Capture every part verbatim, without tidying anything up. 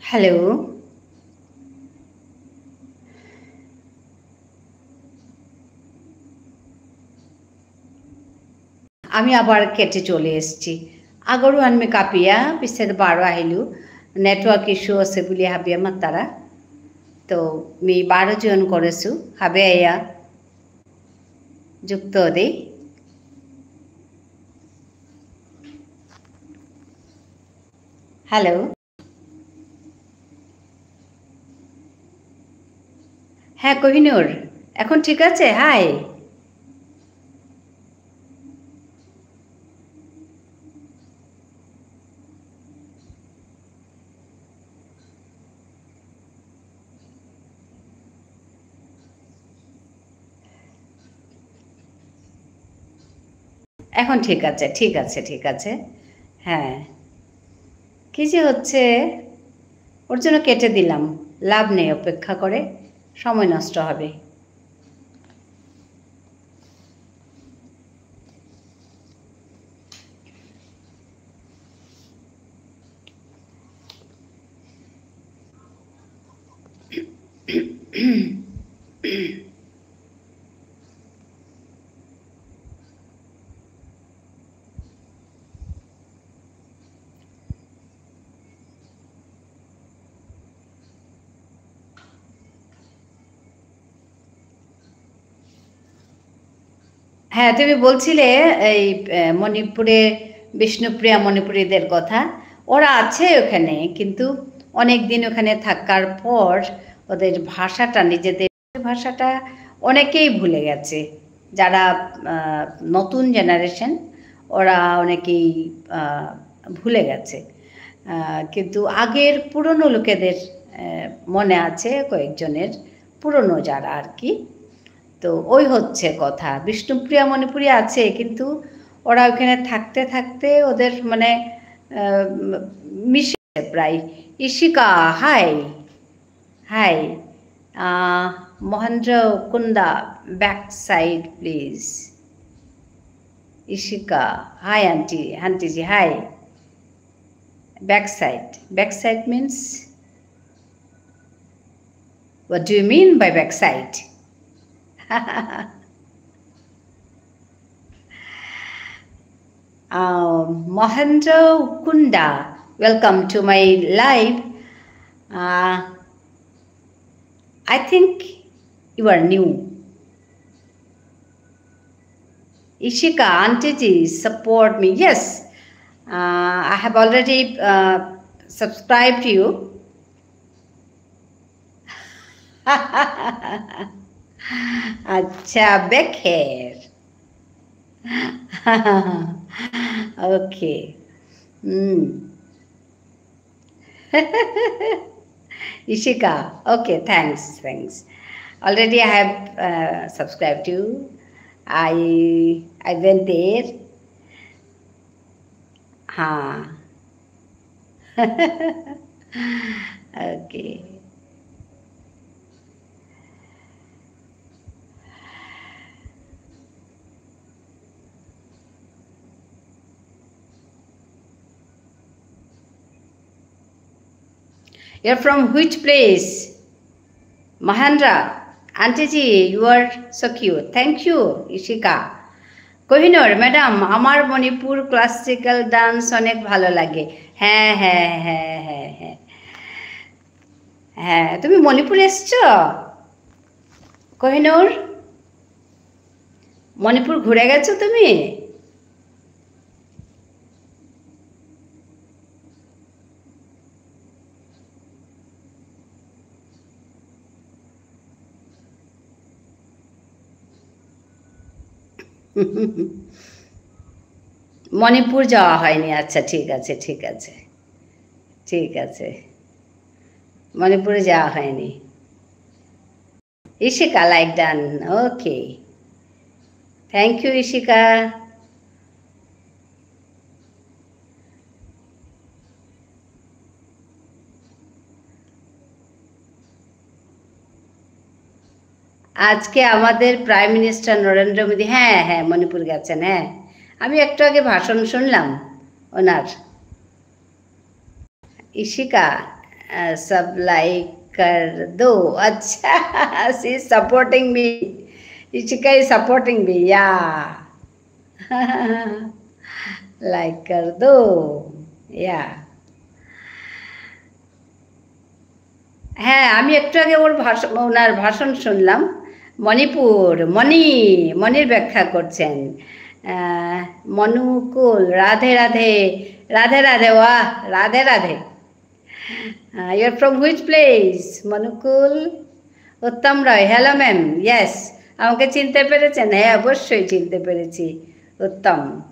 হ্যালো। আমি আবার কেটে চলে এসেছি। আগরু আনমি কাপিয়া, পিছের বারো আহিলু। Network issue আছে বুলি হাবিয়া মাতারা। তো মি বারো join করেছু, হাবিয়া যুক্ত দেই। হ্যালো। হ্যাঁ, কোহিনূর, এখন ঠিক আছে? হাই। এখন ঠিক আছে, ঠিক আছে, ঠিক আছে। হ্যাঁ। কি যে হচ্ছে, ওর জন্য কেটে দিলাম। লাভ নেই অপেক্ষা করে, সময় নষ্ট হবে। হ্যাঁ, তুমি বলছিলে এই, আহ, মণিপুরে বিষ্ণুপ্রিয়া মণিপুরীদের কথা। ওরা আছে ওখানে, কিন্তু অনেক দিন ওখানে থাকার পর ওদের ভাষাটা, নিজেদের ভাষাটা অনেকেই ভুলে গেছে। যারা, আহ, নতুন generation, ওরা অনেকেই, আহ, ভুলে গেছে। আহ, কিন্তু আগের পুরনো লোকেদের, আহ, মনে আছে কয়েকজনের, পুরনো যারা আর কি। তো ওই হচ্ছে কথা। বিষ্ণুপ্রিয়া মণিপুরী আছে, কিন্তু ওরা ওখানে থাকতে থাকতে ওদের মানে, আহ, মিশে প্রায়। ইশিকা, হাই। হাই। আহ, মহেন্দ্র Kunda, back side, please. Ishika, hi aunty, আন্টিজি, high. Back side. Back side means? What do you mean by backside? Um, Mohendra Kunda, welcome to my live. Uh, I think you are new. Ishika, Auntie ji, support me. Yes, uh, I have already, uh, subscribed to you. আচ্ছা, বেখের। Okay. Hmm. Ishika. Okay, thanks, thanks. Already I have, uh, subscribed to you. I, I went there. Huh. Okay. You're from which place? Mahendra, Auntie ji, you are so cute. Thank you, Ishika. Kohinoor, madam, আমার Manipur classical dance অনেক ভালো লাগে। হ্যাঁ, হ্যাঁ, হ্যাঁ, হ্যাঁ, হ্যাঁ। হ্যাঁ, তুমি মণিপুর এসছো? কোহিনূর, মণিপুর ঘুরে গেছো তুমি? মণিপুর যাওয়া হয়নি। আচ্ছা, ঠিক আছে, ঠিক আছে, ঠিক আছে। মণিপুরে যাওয়া হয়নি। Ishika like done. Okay. Thank you, Ishika. আজকে আমাদের Prime Minister নরেন্দ্র মোদী, হ্যাঁ, হ্যাঁ, মণিপুর গেছেন, হ্যাঁ। আমি একটু আগে ভাষণ শুনলাম ওনার। Ishika, अ, सब like कर दो। अच्छा, she is supporting me। Ishika is supporting me, yeah। Like कर दो, yeah। হ্যাঁ, আমি একটু আগে ওর ভাষ-, ওনার ভাষণ শুনলাম। মণিপুর, মণি, মণির ব্যাখ্যা করছেন। আহ, মনুকুল, রাধে রাধে, রাধে রাধে, ওয়াহ, রাধে রাধে। আহ, you're from which place? মনুকুল? উত্তম রয়, hello ma'am, yes, আমাকে চিনতে পেরেছেন? হ্যাঁ, অবশ্যই চিনতে পেরেছি। উত্তম।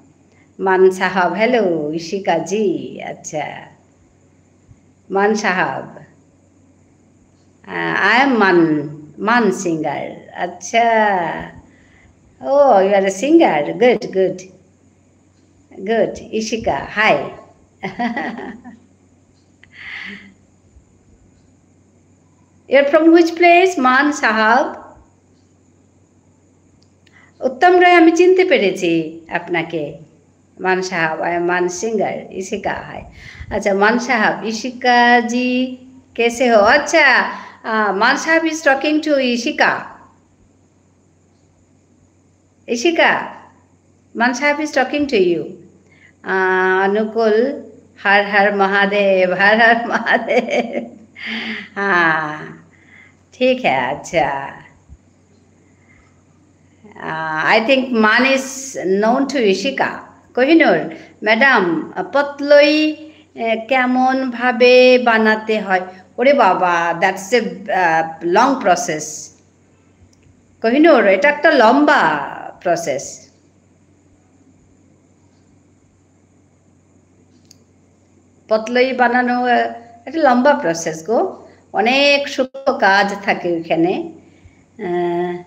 মান সাহাব, hello, ইশিকা জি, আচ্ছা। মান সাহাব। Uh, I am Man, Man singer. আচ্ছা। Oh, you are a singer. Good, good. Good. Ishika, hi. You're from which place, Man Sahab? উত্তম রায়, আমি চিনতে পেরেছি আপনাকে। মান সাহাব, I am Man singer, Ishika, hi। আচ্ছা, মান সাহাব, ইশিকা জি, কেসে হো? আচ্ছা, আহ, মান সাহাব is talking to ইশিকা। ইশিকা, মান সাহাব is talking to you। আহ, অনুকুল, হর হর মহাদেব, হর হর মহাদেব। হ্যাঁ, ঠিক হ্যাঁ, আচ্ছা। Uh, I think Man is known to Ishika. Kohinoor, madam, পতলই, এ, কেমন ভাবে বানাতে হয়? ওরে বাবা, that's a, ah, long process। Kohinoor, এটা একটা লম্বা প্রসেস। পতলই বানানো, আহ, একটা লম্বা প্রসেস গো, অনেক সূক্ষ্ম কাজ থাকে ওইখানে। আহ,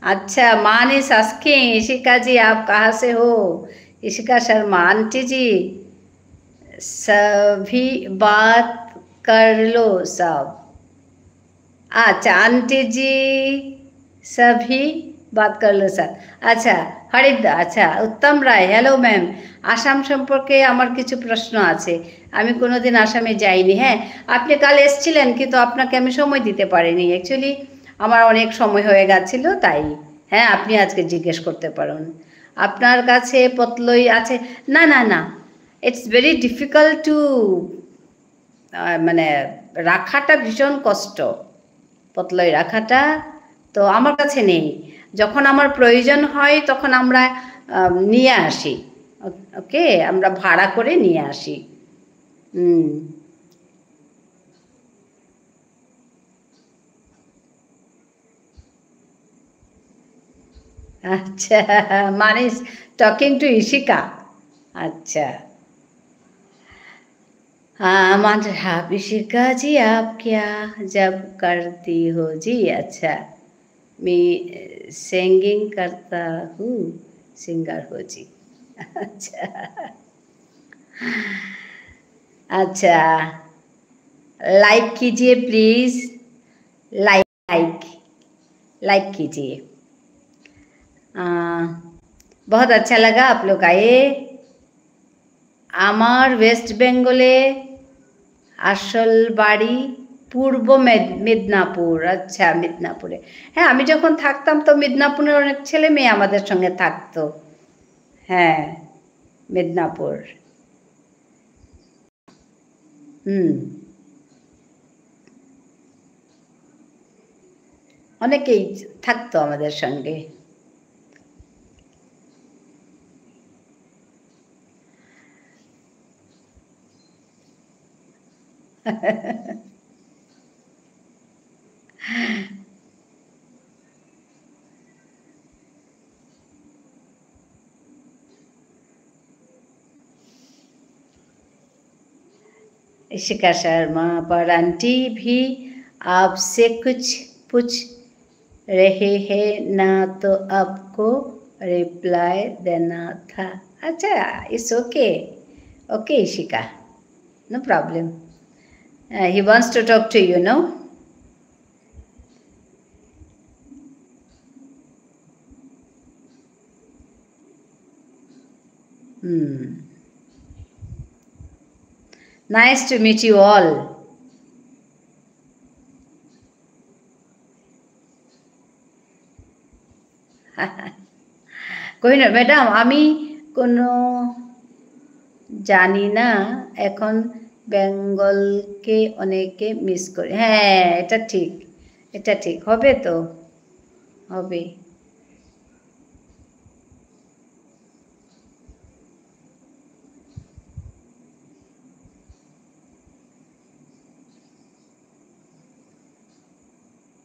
আচ্ছা, মান is asking, ইশিকা জি, আপ কাহা সে হো? ইশিকা শর্মা, আন্টি জি, সভি বাত কর লো সব। আচ্ছা, আন্টি জি, সভি বাত কর লো স্যার। আচ্ছা, হরিদ্বার, আচ্ছা, উত্তম রায়, হ্যালো ম্যাম। আসাম সম্পর্কে আমার কিছু প্রশ্ন আছে। আমি কোনোদিন আসামে যাইনি। হ্যাঁ, আপনি কাল এসছিলেন, কিন্তু আপনাকে আমি সময় দিতে পারিনি। Actually, আমার অনেক সময় হয়ে গেছিল, তাই। হ্যাঁ, আপনি আজকে জিজ্ঞেস করতে পারেন। আপনার কাছে পতলই আছে? না, না, না। It's very difficult to আহ, মানে রাখাটা ভীষণ কষ্ট, পতলই রাখাটা। তো আমার কাছে নেই। যখন আমার প্রয়োজন হয় তখন আমরা, আহ, নিয়ে আসি। ও-, ওকে, আমরা ভাড়া করে নিয়ে আসি। হুম। আচ্ছা, মানে is talking to ইশিকা। আচ্ছা। আহ, মান সাহাব, ইশিকা জি, আপ কিয়া জব করতি হো জি? আচ্ছা, মি সিঙ্গিং করতা হু, সিঙ্গার হো জি। আচ্ছা। আচ্ছা। Like कीजिए please, like, like, like कीजिए। आ, बहुत अच्छा लगा आप लोग आए। আমার ওয়েস্ট বেঙ্গলে আসল বাড়ি পূর্ব মেদ-, মিদনাপুর। আচ্ছা, মিদনাপুরে। হ্যাঁ, আমি যখন থাকতাম তো মিদনাপুরের অনেক ছেলে মেয়ে আমাদের সঙ্গে থাকতো। হ্যাঁ, মিদনাপুর। হুম। অনেকেই থাকতো আমাদের সঙ্গে। इशिका शर्मा, पर आंटी भी आपसे कुछ पूछ रहे हैं ना, तो आपको रिप्लाई देना था। अच्छा, it's okay। Okay, Ishika। No problem। Uh, he wants to talk to you, no? Hmm। Nice to meet you all. Kohinoor, madam, আমি কোনো জানি না, এখন বেঙ্গলকে অনেকে মিস করি। হ্যাঁ, এটা ঠিক, এটা ঠিক। হবে তো, হবে।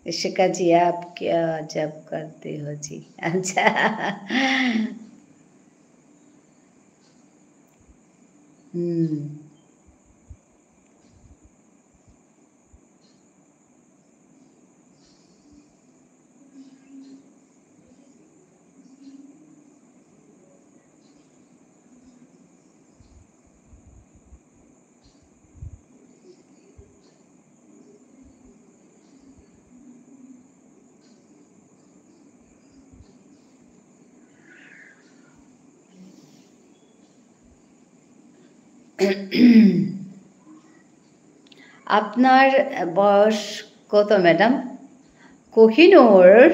ইশিকা জি, আপ কিয়া জব করতে হো জি? আচ্ছা। হুম। আপনার বয়স কত, ম্যাডাম? কোহিনূর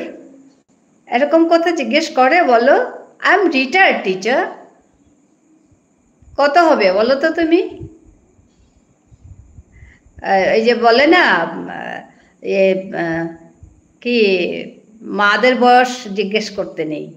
এরকম কথা জিজ্ঞেস করে, বলো, "I am retired teacher।" কত হবে বলো তো তুমি? আহ, এই যে বলে না, আহ, এ, আহ, কি, মাদের বয়স জিজ্ঞেস করতে নেই।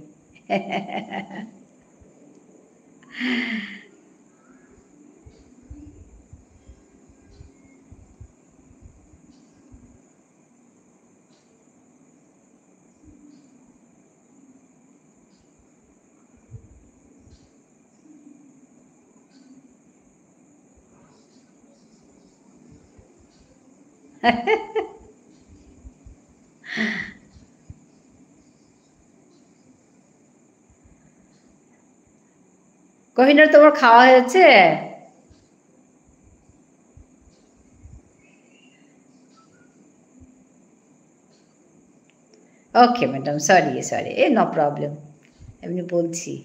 কোহিনূর, তোমার খাওয়া হয়েছে? ওকে ম্যাডাম, সরি, সরি, এ, no problem, এমনি বলছি।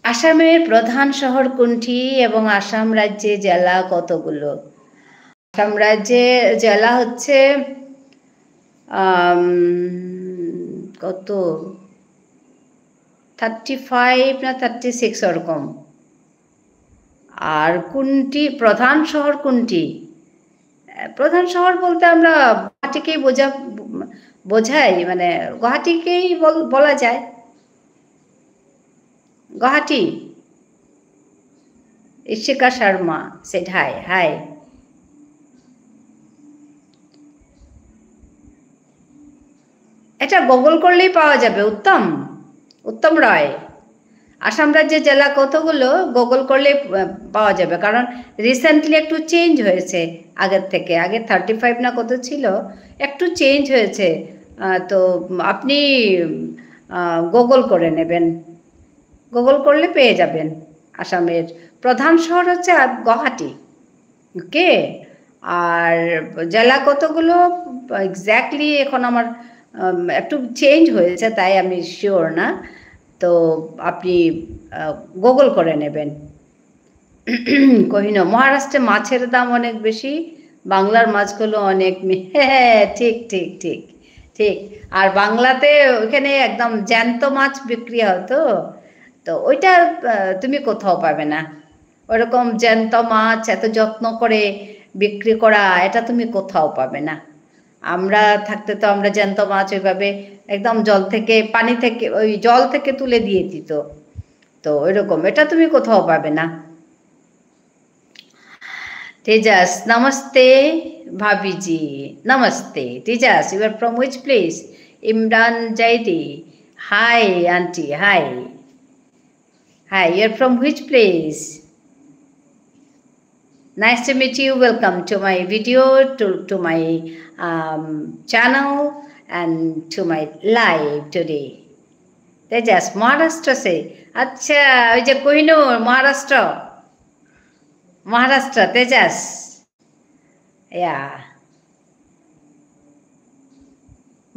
আসামের প্রধান শহর কোনটি এবং আসাম রাজ্যে জেলা কতগুলো? আসাম রাজ্যে জেলা হচ্ছে, আম, কত? থার্টি ফাইভ না থার্টি সিক্স ওরকম। আর কোনটি, প্রধান শহর কোনটি? আহ, প্রধান শহর বলতে আমরা গুয়াহাটিকেই বোঝা-, বোঝাই, মানে, গুয়াহাটিকেই বল-, বলা যায়। গুয়াহাটি। ইশিকা শর্মা said hi, hi। এটা Google করলেই পাওয়া যাবে, উত্তম, উত্তম রয়। আসাম রাজ্যে জেলা কতগুলো Google করলে, আহ, পাওয়া যাবে, কারণ recently একটু চেঞ্জ হয়েছে আগের থেকে। আগে থার্টি ফাইভ না কত ছিল, একটু চেঞ্জ হয়েছে। আহ, তো আপনি, আহ, Google করে নেবেন, Google করলে পেয়ে যাবেন। আসামের প্রধান শহর হচ্ছে আ-, গুয়াহাটি। ওকে, আর জেলা কতগুলো এক্স্যাক্টলি এখন আমার, উম, একটু চেঞ্জ হয়েছে, তাই আমি শিওর না। তো আপনি, আহ, Google করে নেবেন। কোহিনূর, মহারাষ্ট্রে মাছের দাম অনেক বেশি, বাংলার মাছগুলো অনেক মি-, হ্যাঁ, ঠিক, ঠিক, ঠিক, ঠিক। আর বাংলাতে ওখানে একদম জ্যান্ত মাছ বিক্রি হয় তো, তো ওইটা, আহ, তুমি কোথাও পাবে না। ওরকম জ্যান্ত মাছ এত যত্ন করে বিক্রি করা, এটা তুমি কোথাও পাবে না। আমরা থাকতে তো আমরা জ্যান্ত মাছ ওইভাবে একদম জল থেকে, পানি থেকে, ওই জল থেকে তুলে দিয়ে দিত। তো ওইরকম, এটা তুমি কোথাও পাবে না। তেজাস, নমস্তে, ভাবিজি। নমস্তে। Tejas, you are from which place? Imran Zaidi. Hi, aunty, hi. Hi, you are from which place? Nice to meet you. Welcome to my video, to, to my, um, channel, and to my live today. Tejas, মহারাষ্ট্র সে? আচ্ছা, ওই যে কোহিনূর, মহারাষ্ট্র। মহারাষ্ট্র, তেজাস। Yeah.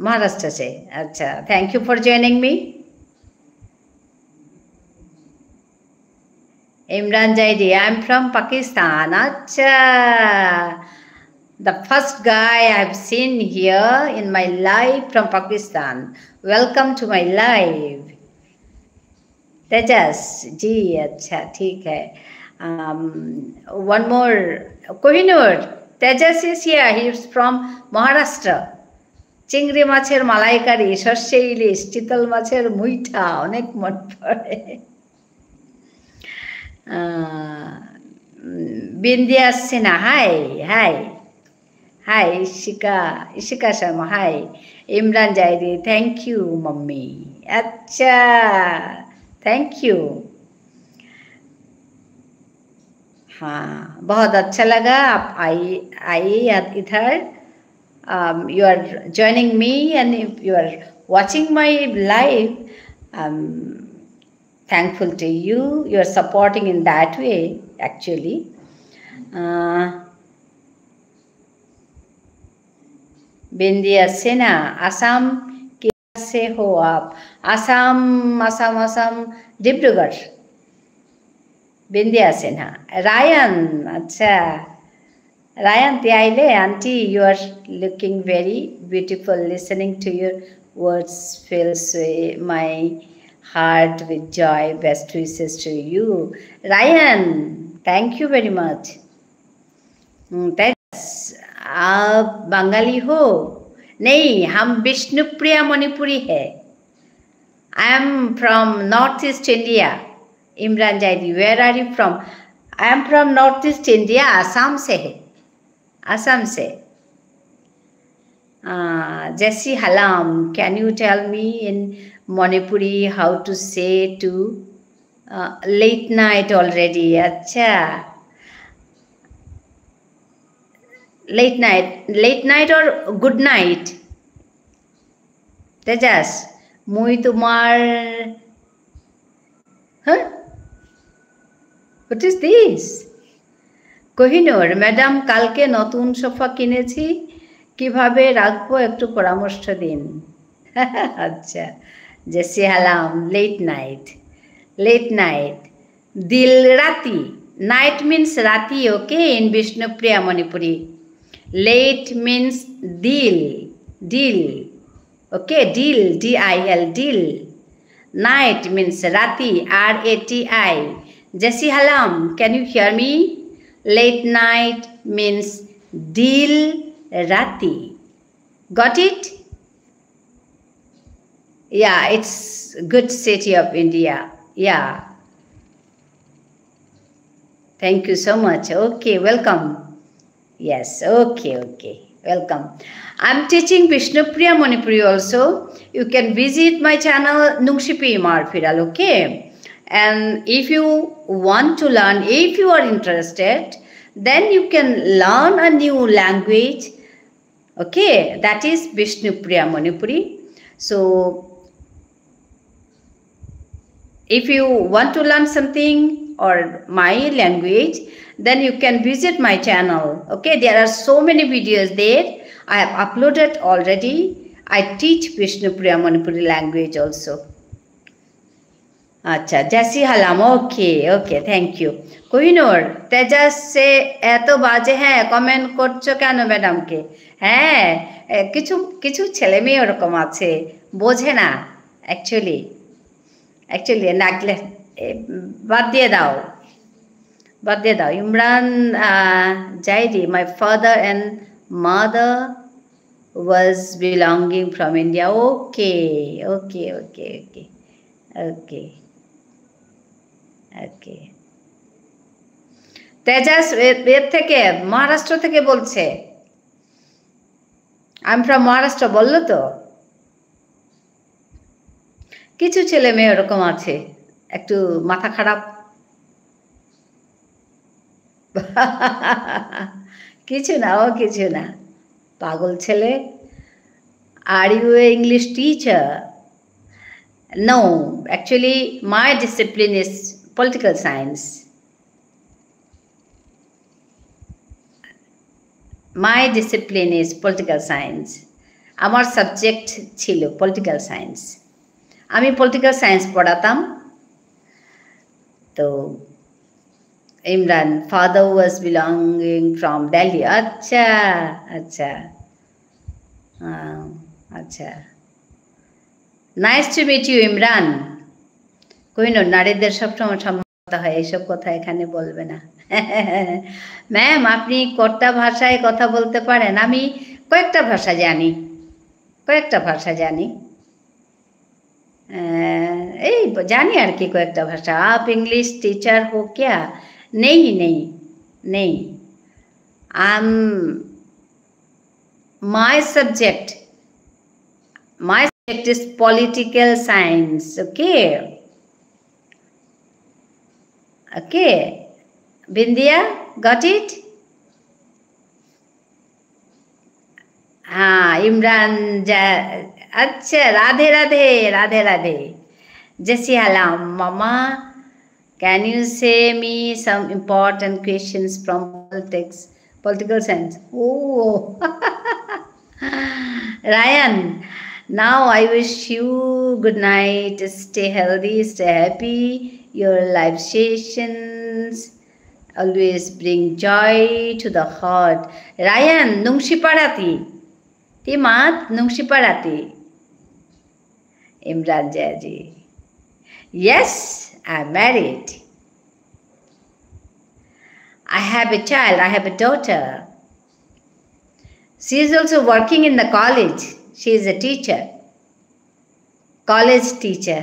মহারাষ্ট্র সে। আচ্ছা, thank you for joining me. Imran Jaidi, I'm from Pakistan. আচ্ছা। The first guy I've seen here in my life from Pakistan. Welcome to my live. Tejas, জি, আচ্ছা, ঠিক হ্যায়। Um, one more, Kohinoor, Tejas is here, he is from Maharashtra. চিংড়ি মাছের মালাইকারি, সর্ষে ইলিশ, চিতল মাছের মুইঠা, অনেক মন পড়ে। আহ, উম, বিন্দিয়া Sinha, hi, hi. Hi, Ishika, Ishika Sharma, hi. Imran Zaidi, thank you, mummy. আচ্ছা, thank you. हाँ, बहुत अच्छा लगा आप आई, आइए याद इधर। Um, you are joining me and if you are watching my live, um, thankful to you. You are supporting in that way, actually. Uh, Bindia Sinha, Assam, कैसे हो आप? আসাম, আসাম, আসাম, ডিব্রুগড়। বিন্দিয়া সিনহা। রায়ান, আচ্ছা। রায়ান, তি আইলে, aunty, you are looking very beautiful. Listening to your words fills my heart with joy. Best wishes to you. Ryan, thank you very much. Hmm, that's, आप बंगाली हो? नहीं, हम विष्णुप्रिया मणिपुरी है। I am from North East India. Imran Jaidi, where are you from? I am from North East India, Assam से है। Assam से। Uh, Jesse Halam, can you tell me in Manipuri how to say to, uh, late night already? আচ্ছা। Late night, late night or good night? Tejas, মুই তোমার, হ্যাঁ? What is this? Kohinoor, ম্যাডাম, কালকে নতুন সোফা কিনেছি, কিভাবে রাখবো একটু পরামর্শ দিন। আচ্ছা, জেসি Halam, late night, late night. দিল রাতি। Night means রাতি, okay, in Bishnupriya Manipuri. Late means দিল, দিল। Okay, দিল, D I L, দিল। Night means রাতি, R A T I. জেসি Halam, can you hear me? Late night means দিল রাতি। Got it? Yeah, it's good city of India. Yeah. Thank you so much. Okay, welcome. Yes, okay, okay. Welcome. I'm teaching Bishnupriya Manipuri also. You can visit my channel, Nungshipi Imar Phiral, okay? And if you want to learn, if you are interested, then you can learn a new language. Okay, that is Bishnupriya Manipuri. So, if you want to learn something or my language, then you can visit my channel. Okay, there are so many videos there. I have uploaded already. I teach Bishnupriya Manipuri language also. আচ্ছা, জেসি Halam, okay, okay, thank you. Kohinoor, তেজাসে এত বাজে, হ্যাঁ, comment করছো কেন ম্যাডামকে? হ্যাঁ, এ, কিছু, কিছু ছেলে মেয়ে ওরকম আছে, বোঝে না, actually, actually, নাগলে, এ, বাদ দিয়ে দাও, বাদ দিয়ে দাও। ইমরান, আহ, Zaidi, my father and mother was belonging from India. Okay, okay, okay, okay. Okay. Okay. Tejas এ-, এর থেকে, মহারাষ্ট্র থেকে বলছে। I'm from মহারাষ্ট্র, বললো তো। কিছু ছেলে মেয়ে ওরকম আছে, একটু মাথা খারাপ। কিছু না, ও কিছু না। পাগল ছেলে। Are you a English teacher? No, actually, my discipline is political science. My discipline is political science. আমার সাবজেক্ট ছিল পলিটিক্যাল সায়েন্স। আমি পলিটিক্যাল সায়েন্স পড়াতাম। তো Imran, father was belonging from Delhi. আচ্ছা, আচ্ছা। আহ, আচ্ছা। Nice to meet you, Imran. কই না, নারীদের সবসময় সম্মান হয়, এইসব কথা এখানে বলবে না। ম্যাম, আপনি কটা ভাষায় কথা বলতে পারেন? আমি কয়েকটা ভাষা জানি, কয়েকটা ভাষা জানি। আহ, এই জানি আর কি কয়েকটা ভাষা। आप English teacher हो क्या? नहीं, नहीं, नहीं। I'm, my subject, my subject is political science, okay? Okay. Bindiya, got it? হ্যাঁ, ইমরান যা-, আচ্ছা, রাধে রাধে, রাধে রাধে। জেসি হালাম, মামা, can you say me some important questions from politics, political science? Oh. Ryan, now I wish you good night, stay healthy, stay happy, your live sessions always bring joy to the heart. Ryan, নুংশিপারাতি। তি মাত, নুংশিপারাতি। ইমরান জয়জি। Yes, I'm married. I have a child, I have a daughter. She is also working in the college. She is a teacher. College teacher.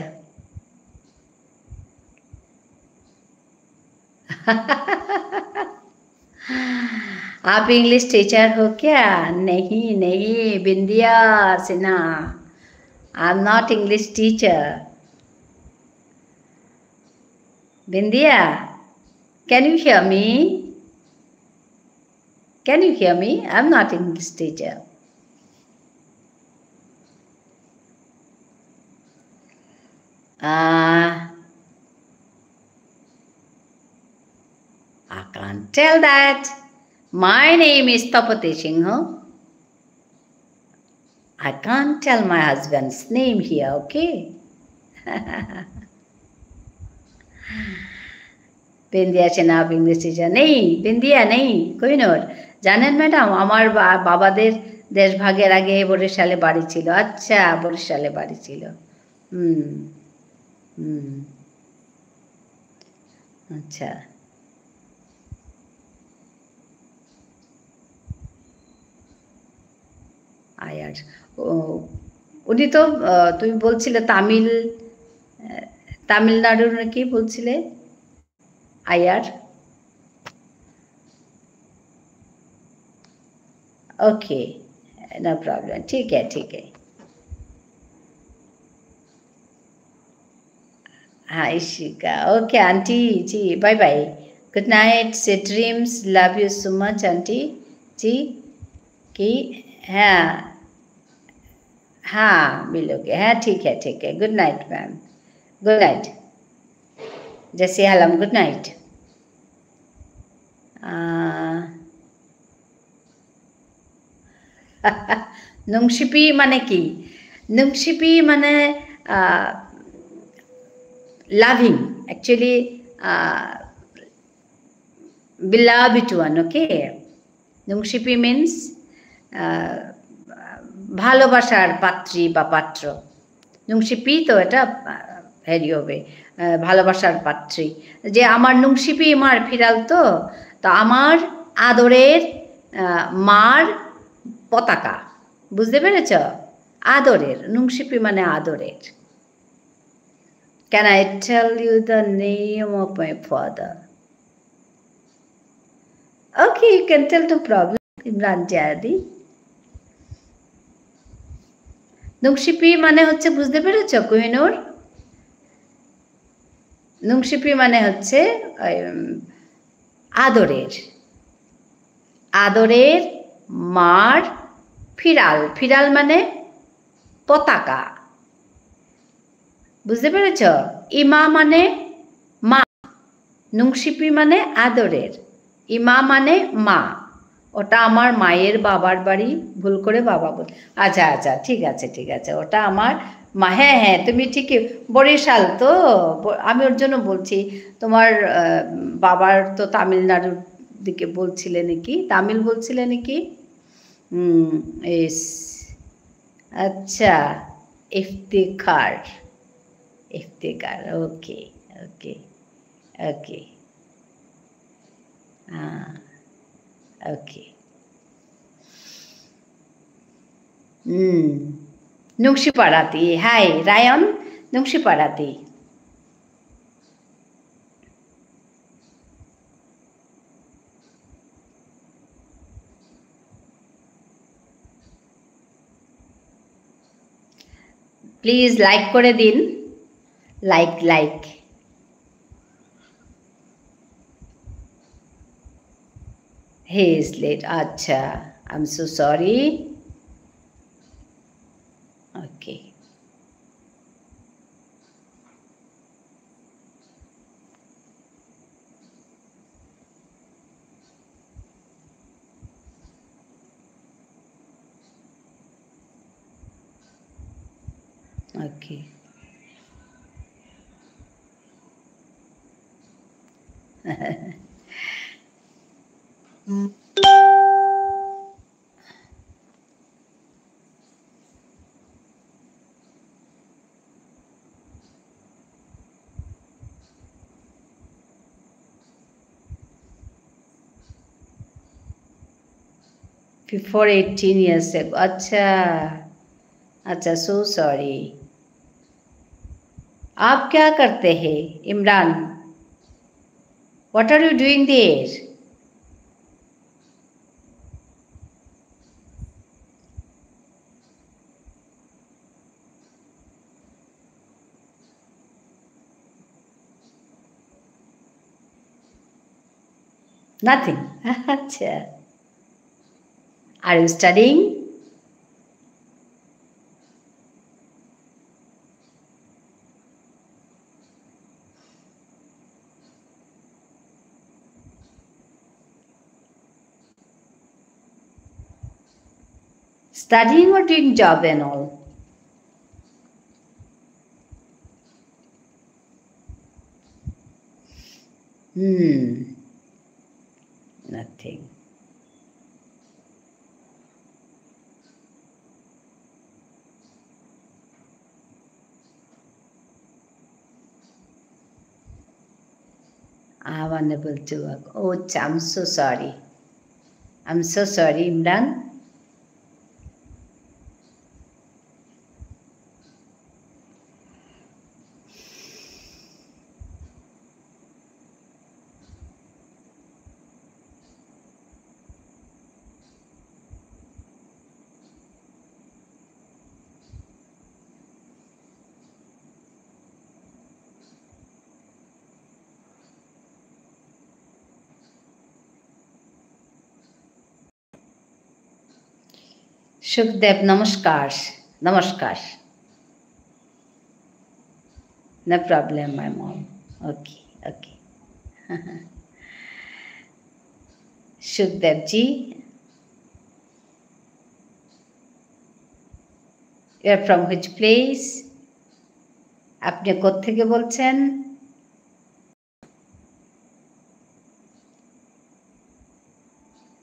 आप English teacher हो क्या? नहीं, नहीं, बिंदिया Sinha. I'm not English teacher. Bindia, can you hear me? Can you hear me? I'm not English teacher. Uh, I can't tell that. My name is Tapati Singh. I can't tell my husband's name here, okay? Bindiya Sinha English teacher নেই, বিন্দিয়া নেই, কোহিনূর। জানেন ম্যাডাম, আমার বা-, বাবাদের দেশভাগের আগে বরিশালে বাড়ি ছিল। আচ্ছা, বরিশালে বাড়ি ছিল। হুম, হুম। আচ্ছা। আয়ার। ও, উনি তো, আহ, তুমি বলছিলে তামিল, আহ, তামিলনাড়ুর নাকি বলছিলে? আয়ার? Okay, no problem. ঠিক আছে, ঠিক আছে। हाँ, Ishika. Okay, aunty ji, bye bye. Good night, sweet dreams. Love you so much, aunty जी। की, हाँ, हाँ, मिलोगे। हाँ, ठीक है, ठीक है। Good night, ma'am. Good night. जैसे हलम, good night. আহ, নুংশিপি মানে কি? নুংশিপি মানে, আহ, loving, actually, আহ, beloved one, okay? নুংশিপি means, আহ, ভালোবাসার পাত্রী বা পাত্র। নুংশিপি তো এটা, আহ, হেরি হবে, আহ, ভালোবাসার পাত্রী। যে আমার নুংশিপি ইমার ফিরাল তো, তো আমার আদরের, আহ, মার পতাকা। বুঝতে পেরেছ? আদরের, নুংশিপি মানে আদরের। Can I tell you the name of my father? Okay, you can tell, no problem, Imran জাদি। নুংশিপি মানে হচ্ছে, বুঝতে পেরেছ, কোহিনূর? নুংশিপি মানে হচ্ছে, উম, আদরের, আদরের মার ফিরাল। ফিরাল মানে পতাকা। বুঝতে পেরেছ? ইমা মানে মা। নুংশিপি মানে আদরের। ইমা মানে মা। ওটা আমার মায়ের বাবার বাড়ি, ভুল করে বাবা বল-, আচ্ছা, আচ্ছা, ঠিক আছে, ঠিক আছে। ওটা আমার মা, হ্যাঁ, হ্যাঁ, তুমি ঠিকই, বরিশাল তো, ব-, আমি ওর জন্য বলছি, তোমার, আহ, বাবার তো তামিলনাড়ুর দিকে বলছিলে নাকি? তামিল বলছিলে নাকি? হুম, এস-, আচ্ছা, ইফতিখার। ইফতিখার, ওকে, ওকে, ওকে। আহ, ওকে। হুম। নুংশিপাড়াতি, হাই, রায়ন, নুংশিপাড়াতি। Please like করে দিন। Like, like. He is late. আচ্ছা, I'm so sorry. Okay. Okay. Before eighteen years ago. আচ্ছা, আচ্ছা, so sorry. आप क्या करते हैं, Imran? What are you doing there? Nothing. আচ্ছা। Are you studying? Studying or doing job and all? Hmm. Nothing. I am unable to work. Oh, I'm so sorry. I'm so sorry, Imran. Sukhdev, নমস্কার। নমস্কার। No problem, my mom. Okay, okay. Sukhdev G, you are from which place? আপনি কোত্থেকে বলছেন?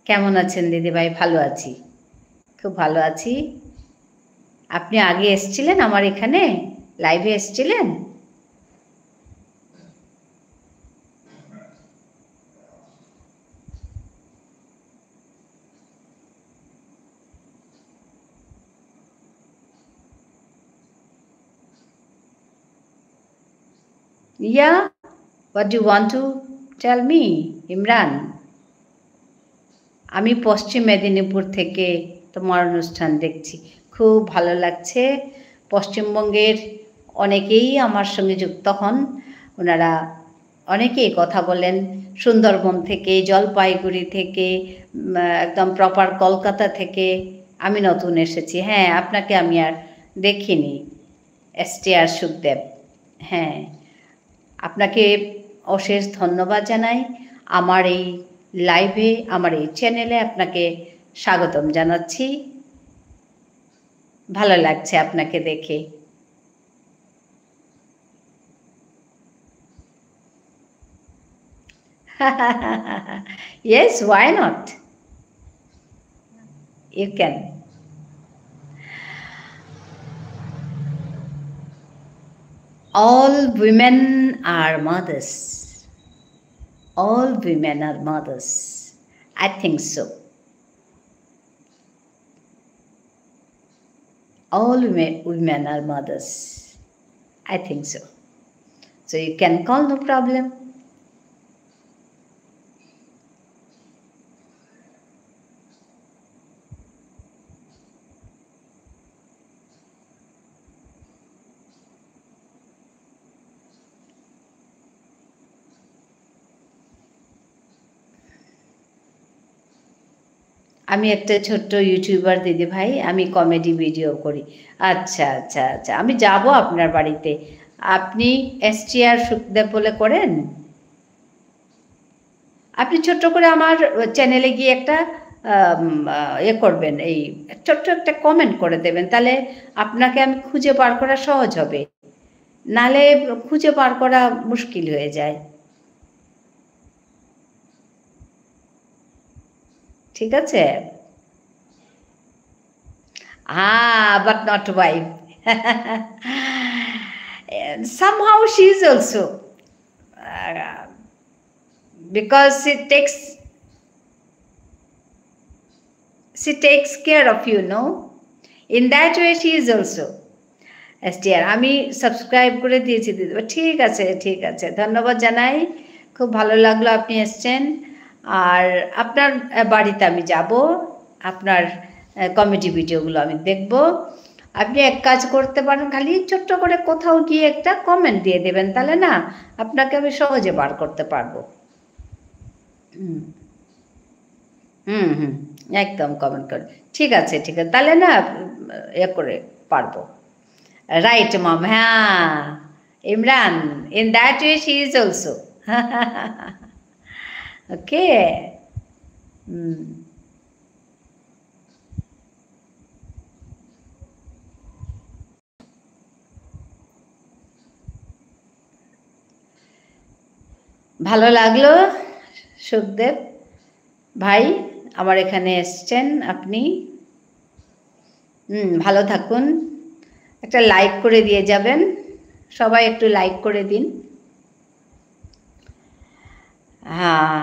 কেমন আছেন দিদিভাই? ভালো আছি, খুব ভালো আছি। আপনি আগে এসছিলেন আমার এখানে, live-এ এসছিলেন? Yeah, what do you want to tell me, Imran? আমি পশ্চিম মেদিনীপুর থেকে তোমার অনুষ্ঠান দেখছি, খুব ভালো লাগছে। পশ্চিমবঙ্গের অনেকেই আমার সঙ্গে যুক্ত হন, ওনারা অনেকেই কথা বলেন সুন্দরবন থেকে, জলপাইগুড়ি থেকে, উম, একদম প্রপার কলকাতা থেকে। আমি নতুন এসেছি। হ্যাঁ, আপনাকে আমি আর দেখিনি, এসটিআর সুখদেব। হ্যাঁ, আপনাকে অশেষ ধন্যবাদ জানাই। আমার এই লাইভে, আমার এই চ্যানেলে আপনাকে স্বাগতম জানাচ্ছি। ভালো লাগছে আপনাকে দেখে। Yes, why not? You can. All women are mothers. All women are mothers. I think so. All women, women are mothers. I think so. So you can call, no problem. আমি একটা ছোট্ট YouTuber দিদি ভাই, আমি কমেডি ভিডিও করি। আচ্ছা, আচ্ছা, আচ্ছা, আমি যাব আপনার বাড়িতে। আপনি এসটিআর সুখদেব বলে করেন? আপনি ছোট্ট করে আমার চ্যানেলে গিয়ে একটা, আম, আ, ইয়ে করবেন, এই ছোট্ট একটা কমেন্ট করে দেবেন, তাহলে আপনাকে আমি খুঁজে বার করা সহজ হবে, নালে খুঁজে বার করা মুশকিল হয়ে যায়। ঠিক আছে? Ah, but not wife. Somehow she is also, uh, because she takes, she takes care of you, no? In that way, she is also. STR, আমি সাবস্ক্রাইব করে দিয়েছি দিদি। ঠিক আছে, ঠিক আছে, ধন্যবাদ জানাই। খুব ভালো লাগলো আপনি এসছেন। আর আপনার, আহ, বাড়িতে আমি যাব, আপনার, আহ, কমেডি ভিডিওগুলো আমি দেখব। আপনি এক কাজ করতে পারেন, খালি ছোট্ট করে কোথাও গিয়ে একটা কমেন্ট দিয়ে দেবেন, তাহলে না আপনাকে আমি সহজে বার করতে পারবো। হুম। হুম, হুম, একদম কমেন্ট করে। ঠিক আছে, ঠিক আছে, তাহলে না, উম, ইয়ে করে পারবো। রাইট, মম, হ্যাঁ। Imran, in that way she is also. ওকে। হুম। ভালো লাগলো, সুখদেব ভাই, আমার এখানে এসছেন আপনি। হুম, ভালো থাকুন। একটা লাইক করে দিয়ে যাবেন, সবাই একটু লাইক করে দিন। হ্যাঁ,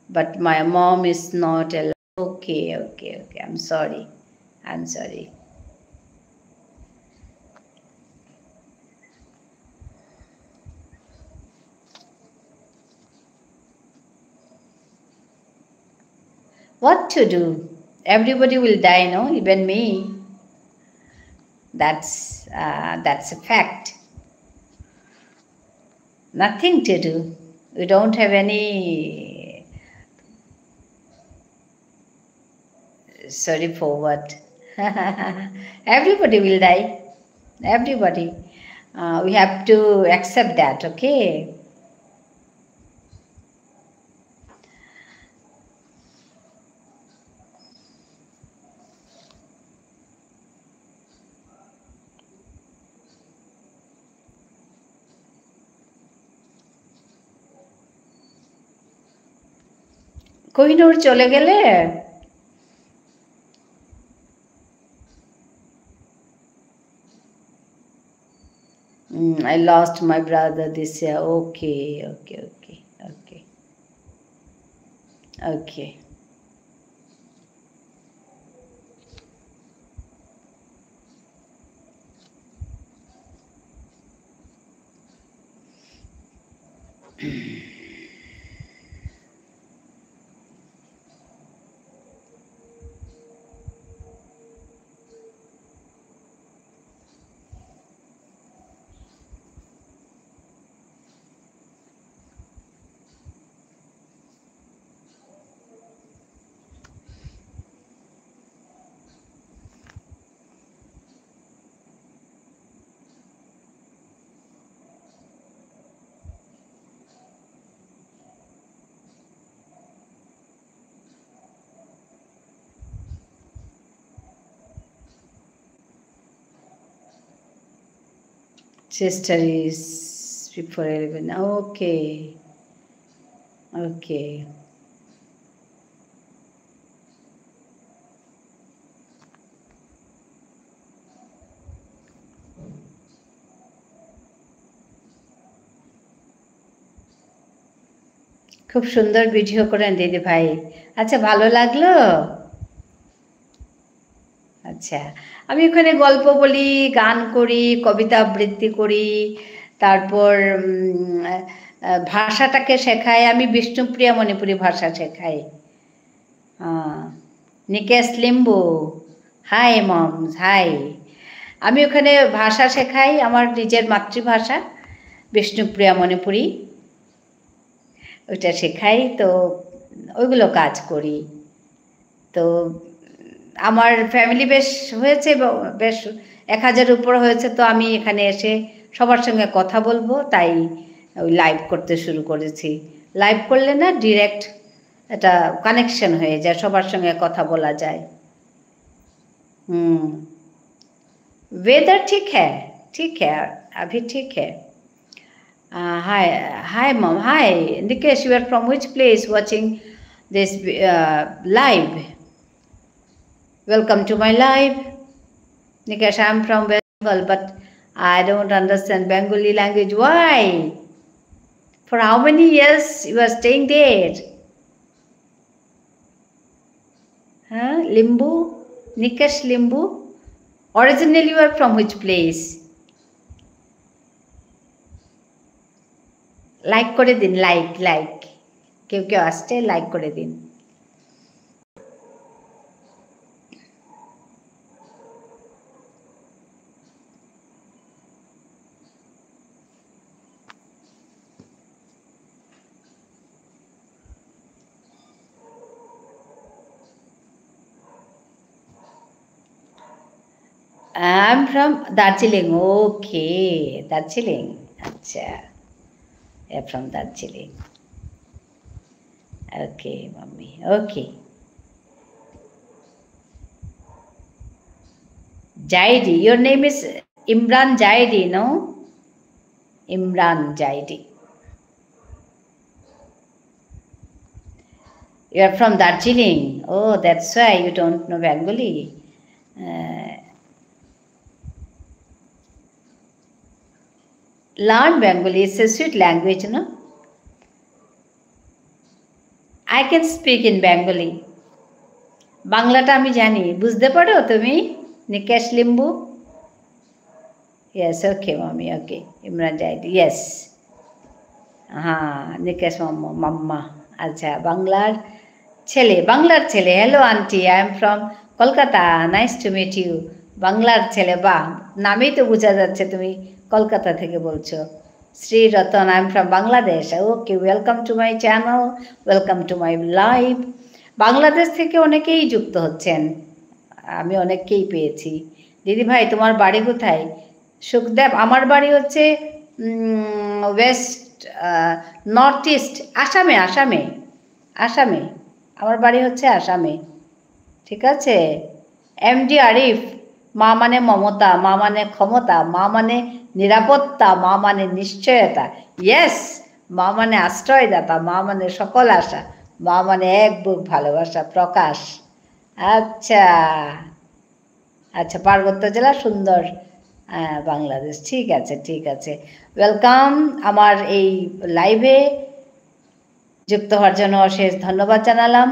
but my mom is not allowed. Okay, okay, okay. I'm sorry. I'm sorry. What to do? Everybody will die, no? Even me. That's, uh, that's a fact. Nothing to do. We don't have any. Sorry for what? Everybody will die. Everybody. Uh, we have to accept that, okay? Kohinoor চলে গেলে? Mm, I lost my brother this year. Okay, okay, okay, okay. Okay. Sister is before eleven. Okay. Okay. খুব সুন্দর ভিডিও করেন দিদি ভাই। আচ্ছা, ভালো লাগলো? আচ্ছা, আমি ওখানে গল্প বলি, গান করি, কবিতা আবৃত্তি করি, তারপর, উম, আহ, ভাষাটাকে শেখাই। আমি বিষ্ণুপ্রিয়া মণিপুরী ভাষা শেখাই। আহ, নিকেশ লিম্বু, হাই মমস, হাই। আমি ওখানে ভাষা শেখাই, আমার নিজের মাতৃভাষা বিষ্ণুপ্রিয়া মণিপুরী। ওইটা শেখাই, তো ওইগুলো কাজ করি। তো আমার ফ্যামিলি বেশ হয়েছে, ব-, বেশ এক হাজার উপর হয়েছে, তো আমি এখানে এসে সবার সঙ্গে কথা বলবো, তাই ওই লাইভ করতে শুরু করেছি। লাইভ করলে না, ডাইরেক্ট একটা কানেকশন হয়ে যায়, সবার সঙ্গে কথা বলা যায়। হুম। Weather ठीक है, ठीक है, अभी ठीक है। Uh, hi, hi, mom. Hi, Nikesh, you are from which place watching this uh, live? Welcome to my live. Nikesh, I'm from Bengal, but I don't understand Bengali language. Why? For how many years you are staying there? Huh? Limbu? Nikesh Limbu? Originally you are from which place? Like করে দিন, like, like. কেউ কেউ আসছে, লাইক করে দিন। I'm from Darjeeling. Okay, Darjeeling. আচ্ছা। I'm from Darjeeling. Okay, mommy. Okay. Jaidi. Your name is Imran Jaidi, no? Imran Jaidi. You are from Darjeeling. Oh, that's why you don't know Bengali. Uh, learn Bengali. It's a sweet language, no? I can speak in Bengali. বাংলাটা আমি জানি। বুঝতে পারো তুমি, নিকেশ Limbu? Yes, okay, mommy, okay. Imran Zahid, yes. হ্যাঁ, নিকেশ মাম্মা, মাম্মা। আচ্ছা, বাংলার ছেলে, বাংলার ছেলে। Hello, aunty, I am from Kolkata. Nice to meet you. বাংলার ছেলে, বাহ, নামেই তো বোঝা যাচ্ছে তুমি কলকাতা থেকে বলছো। শ্রী Ratan, I am from Bangladesh. Okay, welcome to my channel, welcome to my live. Bangladesh থেকে অনেকেই যুক্ত হচ্ছেন, আমি অনেককেই পেয়েছি। দিদি ভাই, তোমার বাড়ি কোথায়? সুখদেব, আমার বাড়ি হচ্ছে, উম, ওয়েস্ট, আহ, নর্থ ইস্ট, আসামে, আসামে, আসামে। আমার বাড়ি হচ্ছে আসামে। ঠিক আছে? এমডি আরিফ, মা মানে মমতা, মা মানে ক্ষমতা, মা মানে নিরাপত্তা, মা মানে নিশ্চয়তা। Yes, মা মানে আশ্রয়দাতা, মা মানে সকল আশা, মা মানে এক বুক ভালোবাসা প্রকাশ। আচ্ছা, আচ্ছা, পার্বত্য জেলা সুন্দর, আহ, বাংলাদেশ। ঠিক আছে, ঠিক আছে। Welcome আমার এই লাইভে। যুক্ত হওয়ার জন্য অশেষ ধন্যবাদ জানালাম।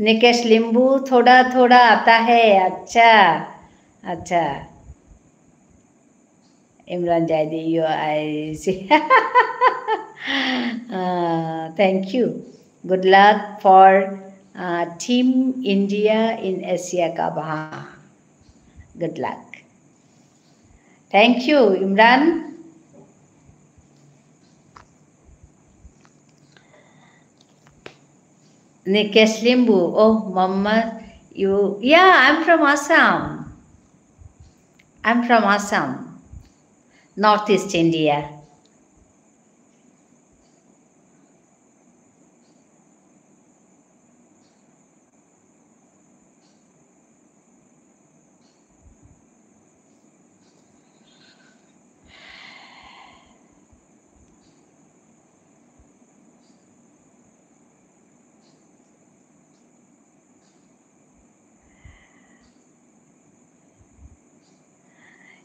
নিকেশ লিম্বু, থোড়া থোড়া আতা হে। আচ্ছা, আচ্ছা। ইমরান Zaidi, you, I see. Uh, thank you. Good luck for uh, Team India in Asia Cup. हाँ, good luck. Thank you, Imran. Nikesh Limbu. Oh, Mama, you. Yeah, I'm from Assam. I'm from Assam, Northeast India.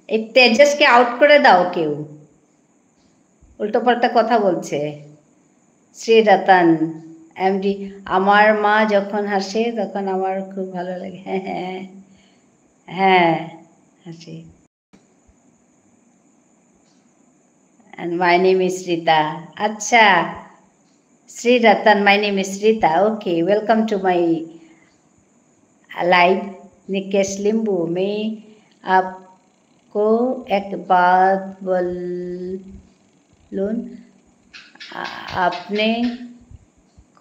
এই তেজসকে আউট করে দাও কেউ। উল্টোপাল্টা কথা বলছে। শ্রী রতন, এমডি, আমার মা যখন হাসে তখন আমার খুব ভালো লাগে। হ্যাঁ, হ্যাঁ, হ্যাঁ, হাসি। And my name is Rita. আচ্ছা, শ্রী Ratan, my name is Rita. Okay, welcome to my live. নিকেশ লিম্বু, मैं आपको एक बात बोलूं, आ-, आपने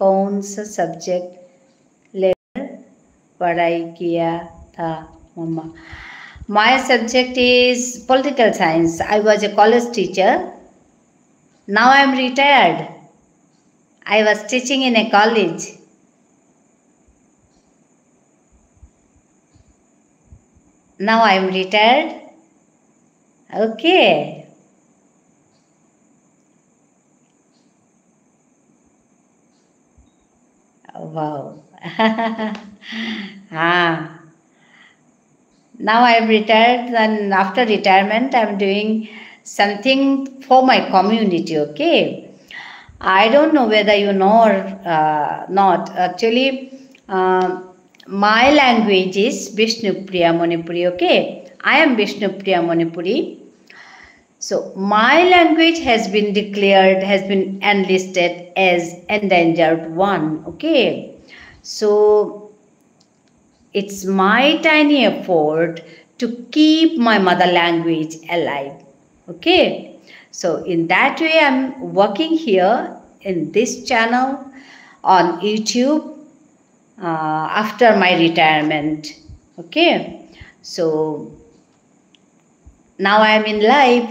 कौन सा सब्जेक्ट लेकर पढ़ाई किया था, मम्मा? My subject is political science. I was a college teacher. Now I am retired. I was teaching in a college. Now I am retired. Okay. Wow. Ah. Now I am retired, and after retirement, I am doing something for my community, okay? I don't know whether you know or uh, not. Actually, uh, my language is Bishnupriya Manipuri, okay? I am Bishnupriya Manipuri. So, my language has been declared, has been enlisted as endangered one, okay? So, it's my tiny effort to keep my mother language alive. Okay, so in that way, I'm working here in this channel on YouTube uh, after my retirement. Okay, so now I am in live.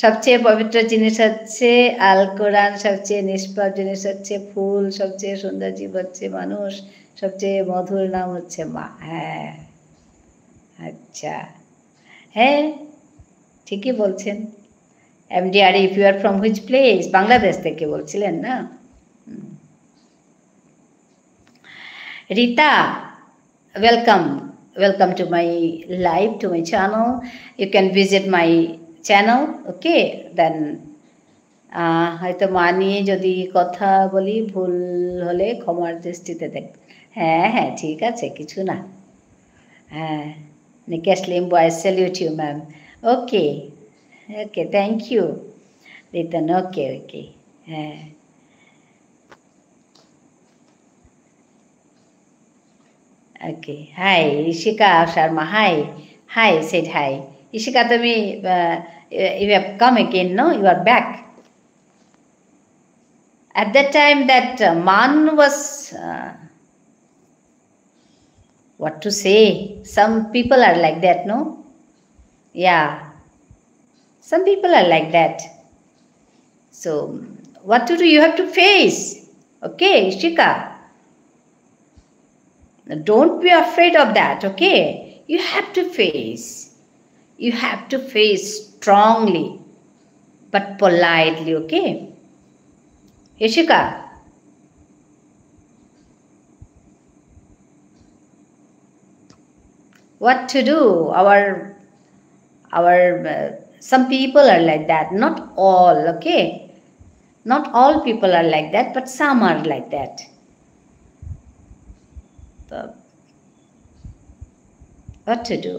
সবচেয়ে পবিত্র জিনিস হচ্ছে আল কোরআন, সবচেয়ে নিষ্পাপ জিনিস হচ্ছে ফুল, সবচেয়ে সুন্দর জীব হচ্ছে মানুষ, সবচেয়ে মধুর নাম হচ্ছে মা। হ্যাঁ, আচ্ছা, হ্যাঁ, ঠিকই বলছেন। MD Arif, you are from which place? Bangladesh থেকে বলছিলেন না? হুম। Rita, welcome. Welcome to my live, to my channel. You can visit my channel, okay? Then, আহ, হয়তো মা নিয়ে যদি কথা বলি, ভুল হলে ক্ষমার দৃষ্টিতে দেখ। হ্যাঁ, হ্যাঁ, ঠিক আছে, কিছু না। হ্যাঁ, নিকেশ Limbu, I salute you, ma'am. Okay, okay, thank you. রিতন, okay, okay. হ্যাঁ। Okay. Hi, Ishika Sharma. Hi. Hi, said hi. Ishika, তুমি, uh, you have come again, no? You are back. At that time, that uh, man was, uh, what to say? Some people are like that, no? Yeah. Some people are like that. So, what to do? You have to face. Okay, Ishika. Don't be afraid of that, okay? You have to face. You have to face strongly, but politely, okay? Ishika. What to do? Our, our, uh, some people are like that, not all, okay? Not all people are like that, but some are like that. So, what to do?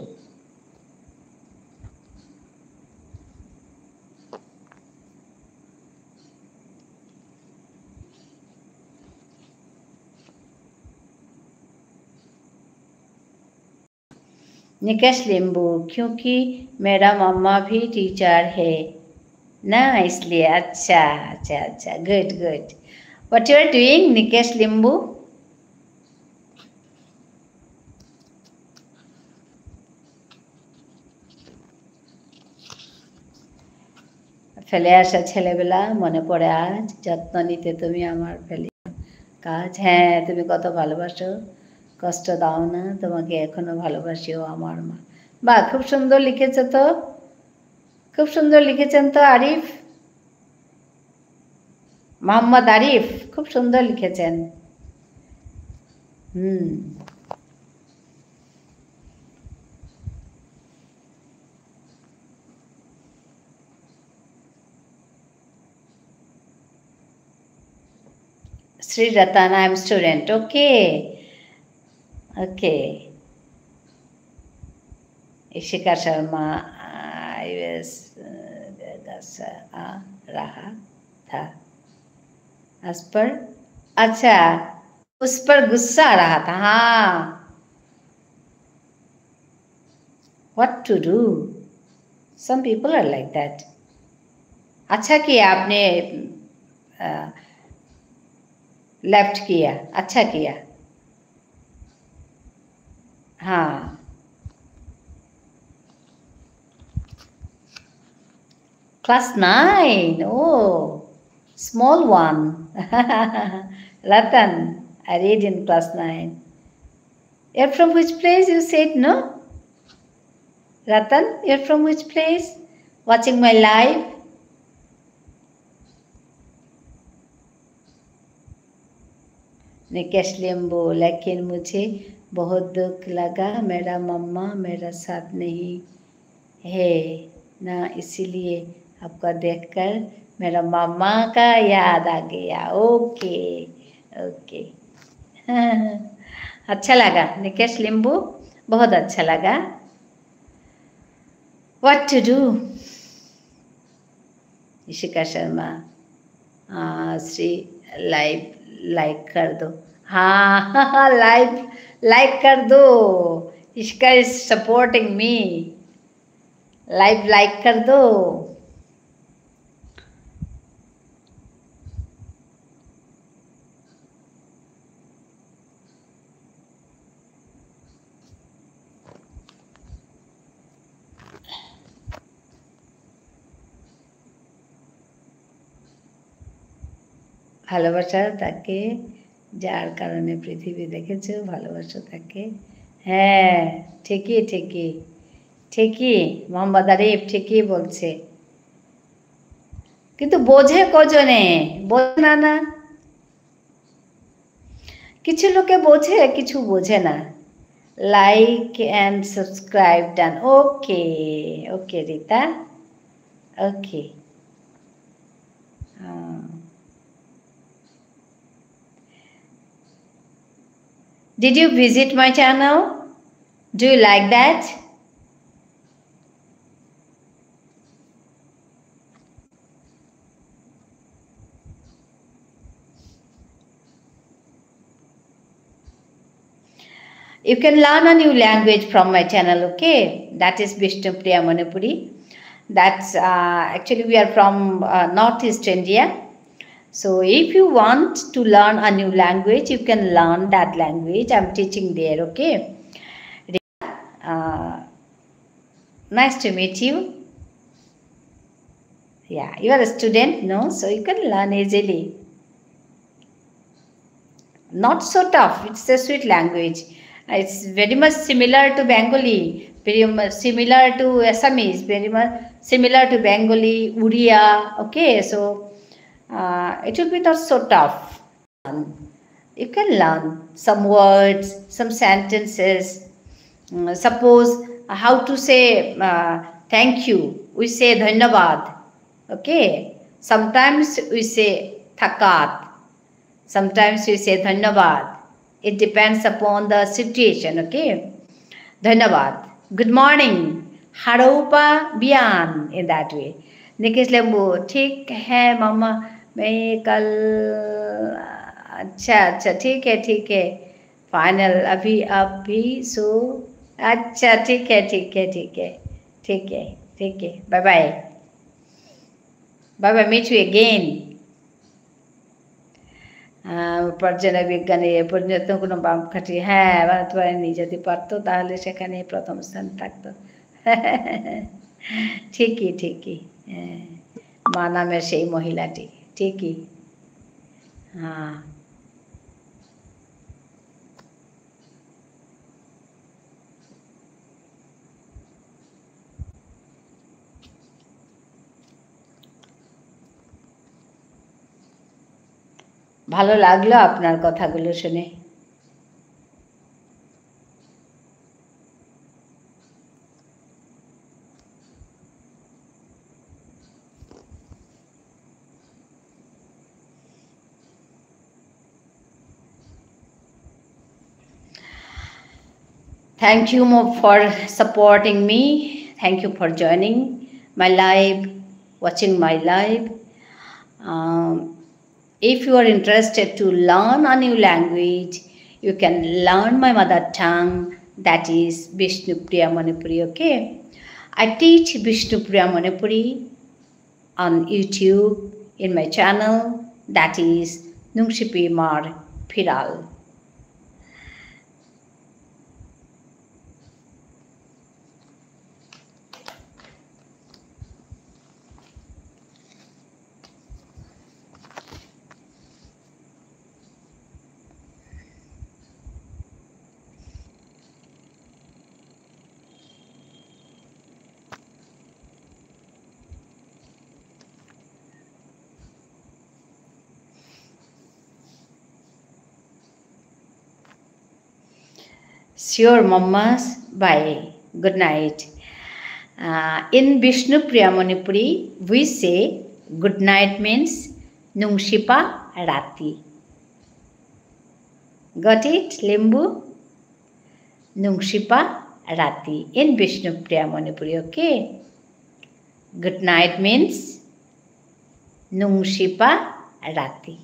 Nikesh लिंबू, क्योंकि मेरा मम्मा भी टीचर है। ना, इसलिए। अच्छा, अच्छा, अच्छा। Good, good. What you are doing, Nikesh लिंबू? ফেলে আসা ছেলেবেলা মনে পড়ে আজ, যত্ন নিতে তুমি আমার ফেলে কাজ। হ্যাঁ, তুমি কত ভালোবাসো, কষ্ট দাও না, তোমাকে এখনো ভালোবাসি ও আমার মা। বাহ, খুব সুন্দর লিখেছো তো, খুব সুন্দর লিখেছেন তো আরিফ, মোহাম্মদ আরিফ, খুব সুন্দর লিখেছেন। হুম। Sri Ratan, I am student. Okay. Okay. Ishika Sharma, I was, uh, आ रहा था। उस पर, अच्छा, उस पर गुस्सा आ रहा था, हाँ। What to do? Some people are like that. अच्छा किया आपने, अ, left किया, अच्छा किया। हाँ। Class nine, oh, small one. Ratan, I read in class nine. You're from which place, you said, no? Ratan, you're from which place? Watching my live? Nikesh लिम्बू, लेकिन मुझे बहुत दुख लगा, मेरा मम्मा मेरा साथ नहीं है ना, इसीलिए आपका देखकर मेरा मम्मा का याद आ गया। Okay, okay. अच्छा लगा निकेश लिम्बू, बहुत अच्छा लगा। What to do? इशिका शर्मा, आ, श्री, live like कर दो। हाँ, live like कर दो। Ishika is supporting me। Live like कर दो। ভালোবাসা তাকে, যার কারণে পৃথিবী দেখেছো, ভালোবাসা তাকে। হ্যাঁ, ঠিকই, ঠিকই, ঠিকই, মোহাম্মদ আরিফ ঠিকই বলছে। কিন্তু বোঝে কজনে? বোঝে না, না। কিছু লোকে বোঝে, কিছু বোঝে না। Like and subscribe done. Okay, okay, Rita. Okay. Ah. Did you visit my channel? Do you like that? You can learn a new language from my channel, okay? That is Bishnupriya Manipuri. That's, uh, actually, we are from, uh, Northeast India. So if you want to learn a new language, you can learn that language. I'm teaching there, okay? Uh, nice to meet you. Yeah, you are a student, no? So you can learn easily. Not so tough. It's a sweet language. It's very much similar to Bengali, very much similar to Assamese, very much similar to Bengali, Uriya. Okay, so, uh, it will be not so tough. You can learn some words, some sentences. Mm, suppose, uh, how to say, uh, thank you. We say ধন্যবাদ. Okay. Sometimes we say থাকাত. Sometimes we say ধন্যবাদ. It depends upon the situation, okay? ধন্যবাদ। Good morning. হারৌপা বিয়ান, in that way. নিকেশ লেম্বু, ठीक है मामा, मैं कल, अच्छा, अच्छा, ठीक है, ठीक है। Final, अभी आप भी सो, अच्छा, ठीक है, ठीक है, ठीक है। ठीक है, ठीक है। Bye bye. Bye bye, meet you again. আহ, পর্যায় বিজ্ঞানে এ পর্যন্ত কোনো বাম খাটি, হ্যাঁ, বানাতে পারেনি। যদি পারতো, তাহলে সেখানে প্রথম স্থান থাকতো। ঠিকই, ঠিকই। হ্যাঁ, মা নামের সেই মহিলাটি। ঠিকই। হ্যাঁ। ভালো লাগলো আপনার কথাগুলো শুনে। Thank you more for supporting me. Thank you for joining my live, watching my live. Um, if you are interested to learn a new language, you can learn my mother tongue, that is Bishnupriya Manipuri, okay? I teach Bishnupriya Manipuri on YouTube in my channel, that is Nungshipi Mar Phiral. Sure, mamas. Bye. Good night. Uh, in Bishnupriya Manipuri, we say good night means nungshipa rati. Got it, Limbu? Nungshipa rati in Bishnupriya Manipuri, okay? Good night means nungshipa rati.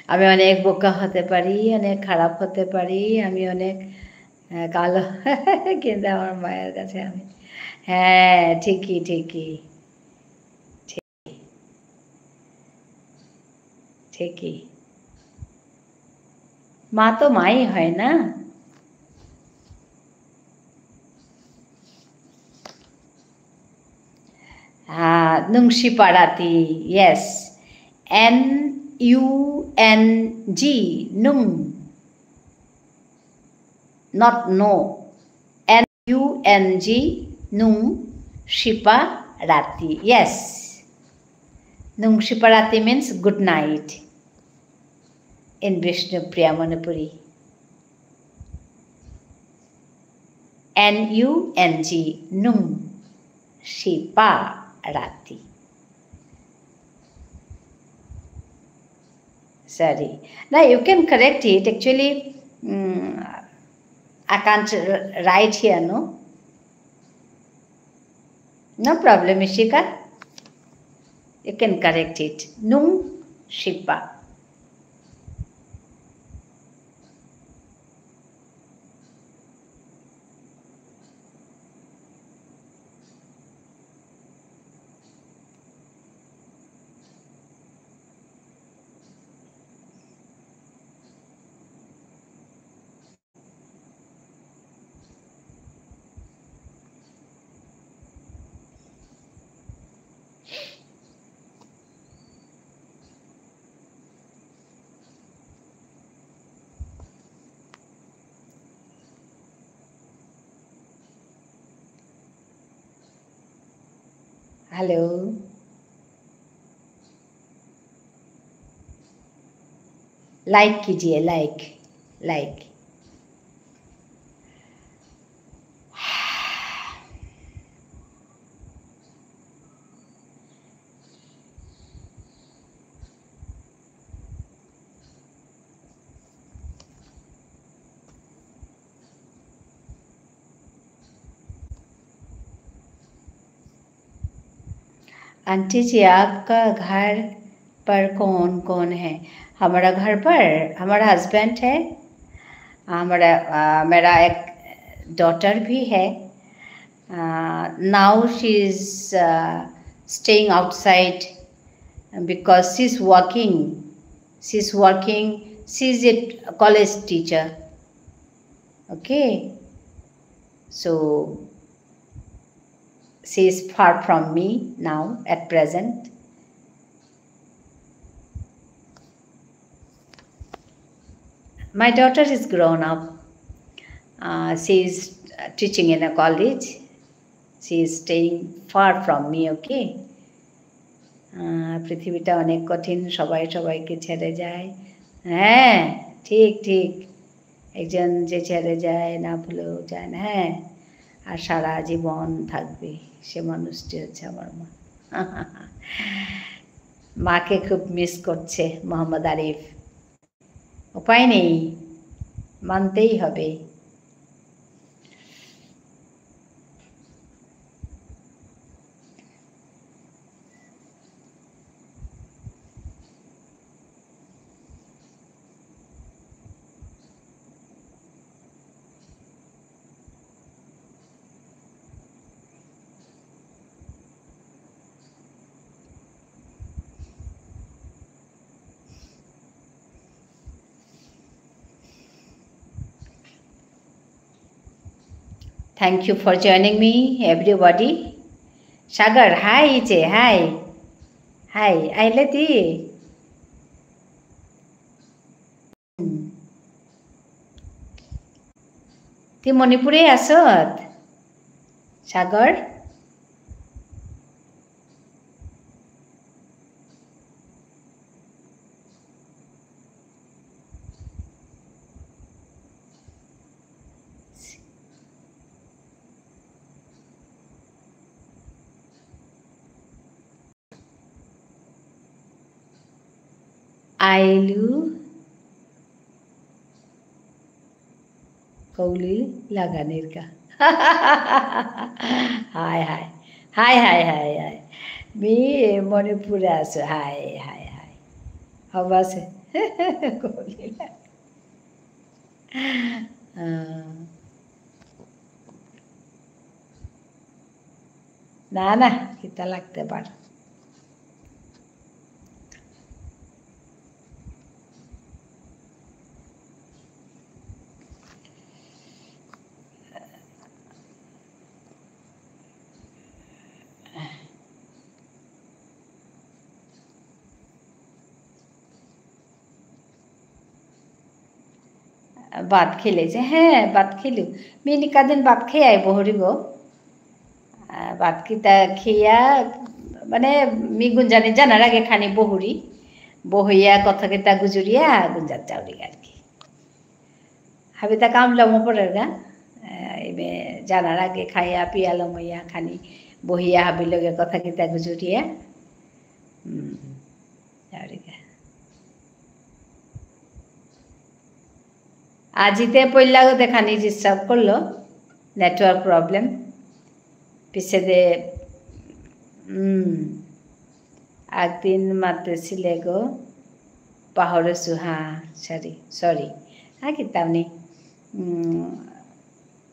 আমি অনেক বোকা হতে পারি, অনেক খারাপ হতে পারি, আমি অনেক, আহ, কালো, কিন্তু আমার মায়ের কাছে আমি, হ্যাঁ, ঠিকই, ঠিকই। ঠিকই। মা তো মাই হয় না? আহ, নুংশিপা রাতি, yes. N U N G, নুং। Not no. N U N G, নুংশিপা রাতি. Yes. নুংশিপা রাতি means good night in Bishnupriya Manipuri. N U N G, নুংশিপা রাতি. Sorry. Now you can correct it. Actually, mm, I can't r-, write here, no? No problem, Ishika. You can correct it. নুংশিপা. Hello. Like कीजिए, like, like. Aunty जी, आपका घर पर कौन कौन है? हमारा घर पर हमारा husband है, हमारा, अ, मेरा एक daughter भी है। Uh, now she is, uh, staying outside because she's working. She's working. She's a college teacher. Okay. So, she is far from me now at present. My daughter is grown up. Uh, she is, uh, teaching in a college. She is staying far from me, okay? আহ, পৃথিবীটা অনেক কঠিন, সবাই সবাইকে ছেড়ে যায়। হ্যাঁ, ঠিক, ঠিক। একজন যে ছেড়ে যায়, না ভুলেও যায় না, হ্যাঁ। আর সারা জীবন থাকবে, সে মানুষটি হচ্ছে আমার মা। মাকে খুব মিস করছে মোহাম্মদ আরিফ। উপায় নেই, মানতেই হবে। Thank you for joining me, everybody. সাগর, হাই ইচে, হাই। হাই, আইলে তি? হুম। তি মণিপুরে আসত, সাগর? আইলু কৌলি লাগানির কা। হাই, হাই। হাই, হাই, হাই, হাই। মি মণিপুরে আসু। হাই, হাই, হাই। হবাসে। কৌলি লাগা। আহ। না, না, কিতা লাগতে পার। ভাত খেলে যে, হ্যাঁ, ভাত খেলু। মি নিকাদিন ভাত খেয়ে আই বহুরি গো। আহ, ভাত কিতা খেয়া, মানে, মি গুঞ্জানি যানার আগে খানি বহুরি। বহিয়া কথা কিতা গুজুরিয়া গুঞ্জাত যাউরি আর কি। হাবিতা কাম লমো পড়ের গা। আহ, এবে যানার আগে খাইয়া পিয়া লমইয়া খানি বহিয়া হাবি লগে কথা কিতা গুজুরিয়া। হুম, যাউরি গা। আজিতে পইলাগো দেখানি disturb করলো, network problem। পিছেদে, উম, আগদিন মাতেছিলে গো, পাহরেসু, হ্যাঁ, sorry, sorry। হ্যাঁ, কিতাও নেই। উম,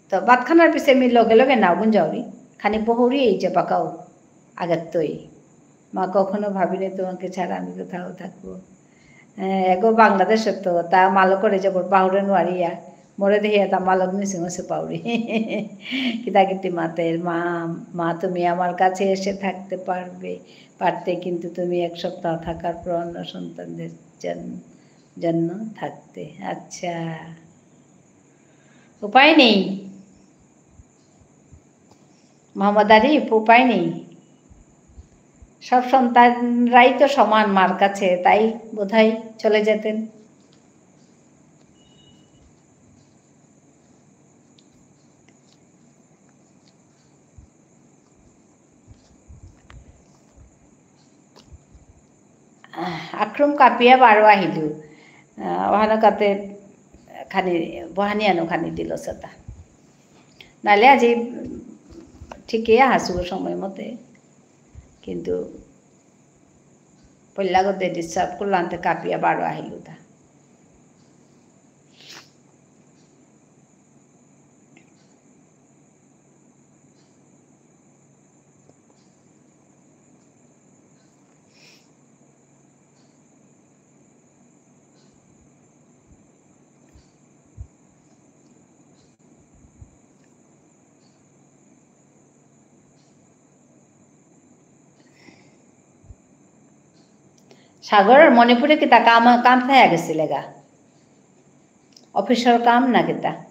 তো ভাত খানার পিছে মি লগে লগে নাও গুঞ্জাউরি, খানি বহুরি এই যে পাকাও আগের তৈ। মা কখনো ভাবিনি তোমাকে ছাড়া আমি কোথাও থাকবো। এ, এগো বাংলাদেশত তো, তা মালকরে জবর পাহুরে নুয়ারিয়া, মোরে দেখিয়া তা মালক মিসিং হসে পাউরি। কিতা কিতি মাতের, "মা, মা, তুমি আমার কাছে এসে থাকতে পারবে, পারতে, কিন্তু তুমি এক সপ্তাহ থাকার পর অন্য সন্তানদের জন-, জন্য থাকতে।" আচ্ছা, উপায় নেই। মোহাম্মদ আরিফ, উপায় নেই। সব সন্তানরাই তো সমান মার কাছে, তাই বোধহয় চলে যেতেন। আহ, আক্রম কাপিয়া বারো আহিলু। আহ, ওহানো কাতে খানি, বহানি আনো খানি দিল সতা। নালে আজি ঠিকই আহাসু সময় মতে। কিন্তু পল্লাগতে disturb করলাম, তে কাপিয়া বারো আহিলু তা। সাগর, মণিপুরে কিতা কাম, কাম থায়া গেছিলেগা? অফিসর কাম না কিতা?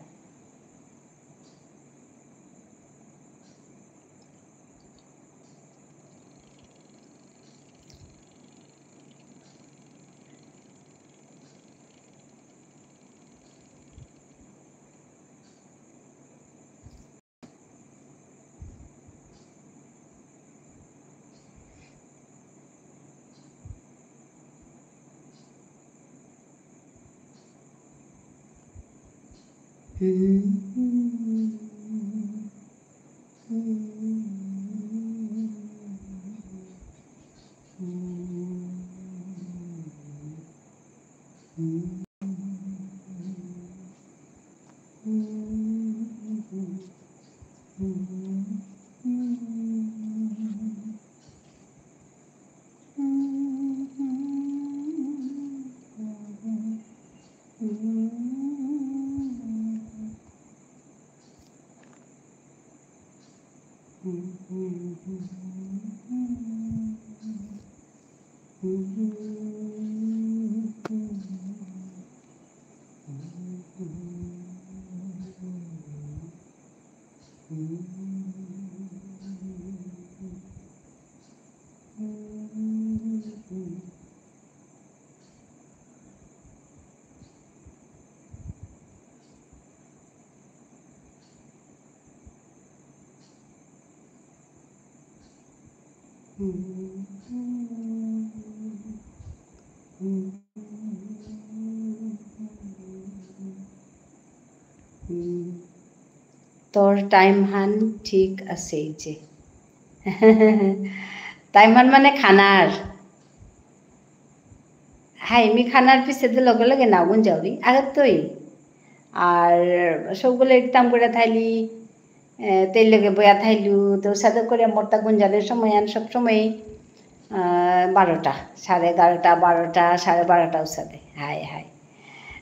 তোর time হান ঠিক আছে যে। Time হান মানে খানার। হাই, মি খানার পিছেদে লগে লগে না গুঞ্জাউরি, আগেত্তই। আর সবগুলো একদম করে থাইলি, এ, তেল লগে বয়া থাইলু, তো সাদে করে মোরতা গুঞ্জানোর সময় আন সব সময়, আহ, বারোটা, সাড়ে এগারোটা, বারোটা, সাড়ে বারোটা উসাদে। High, high.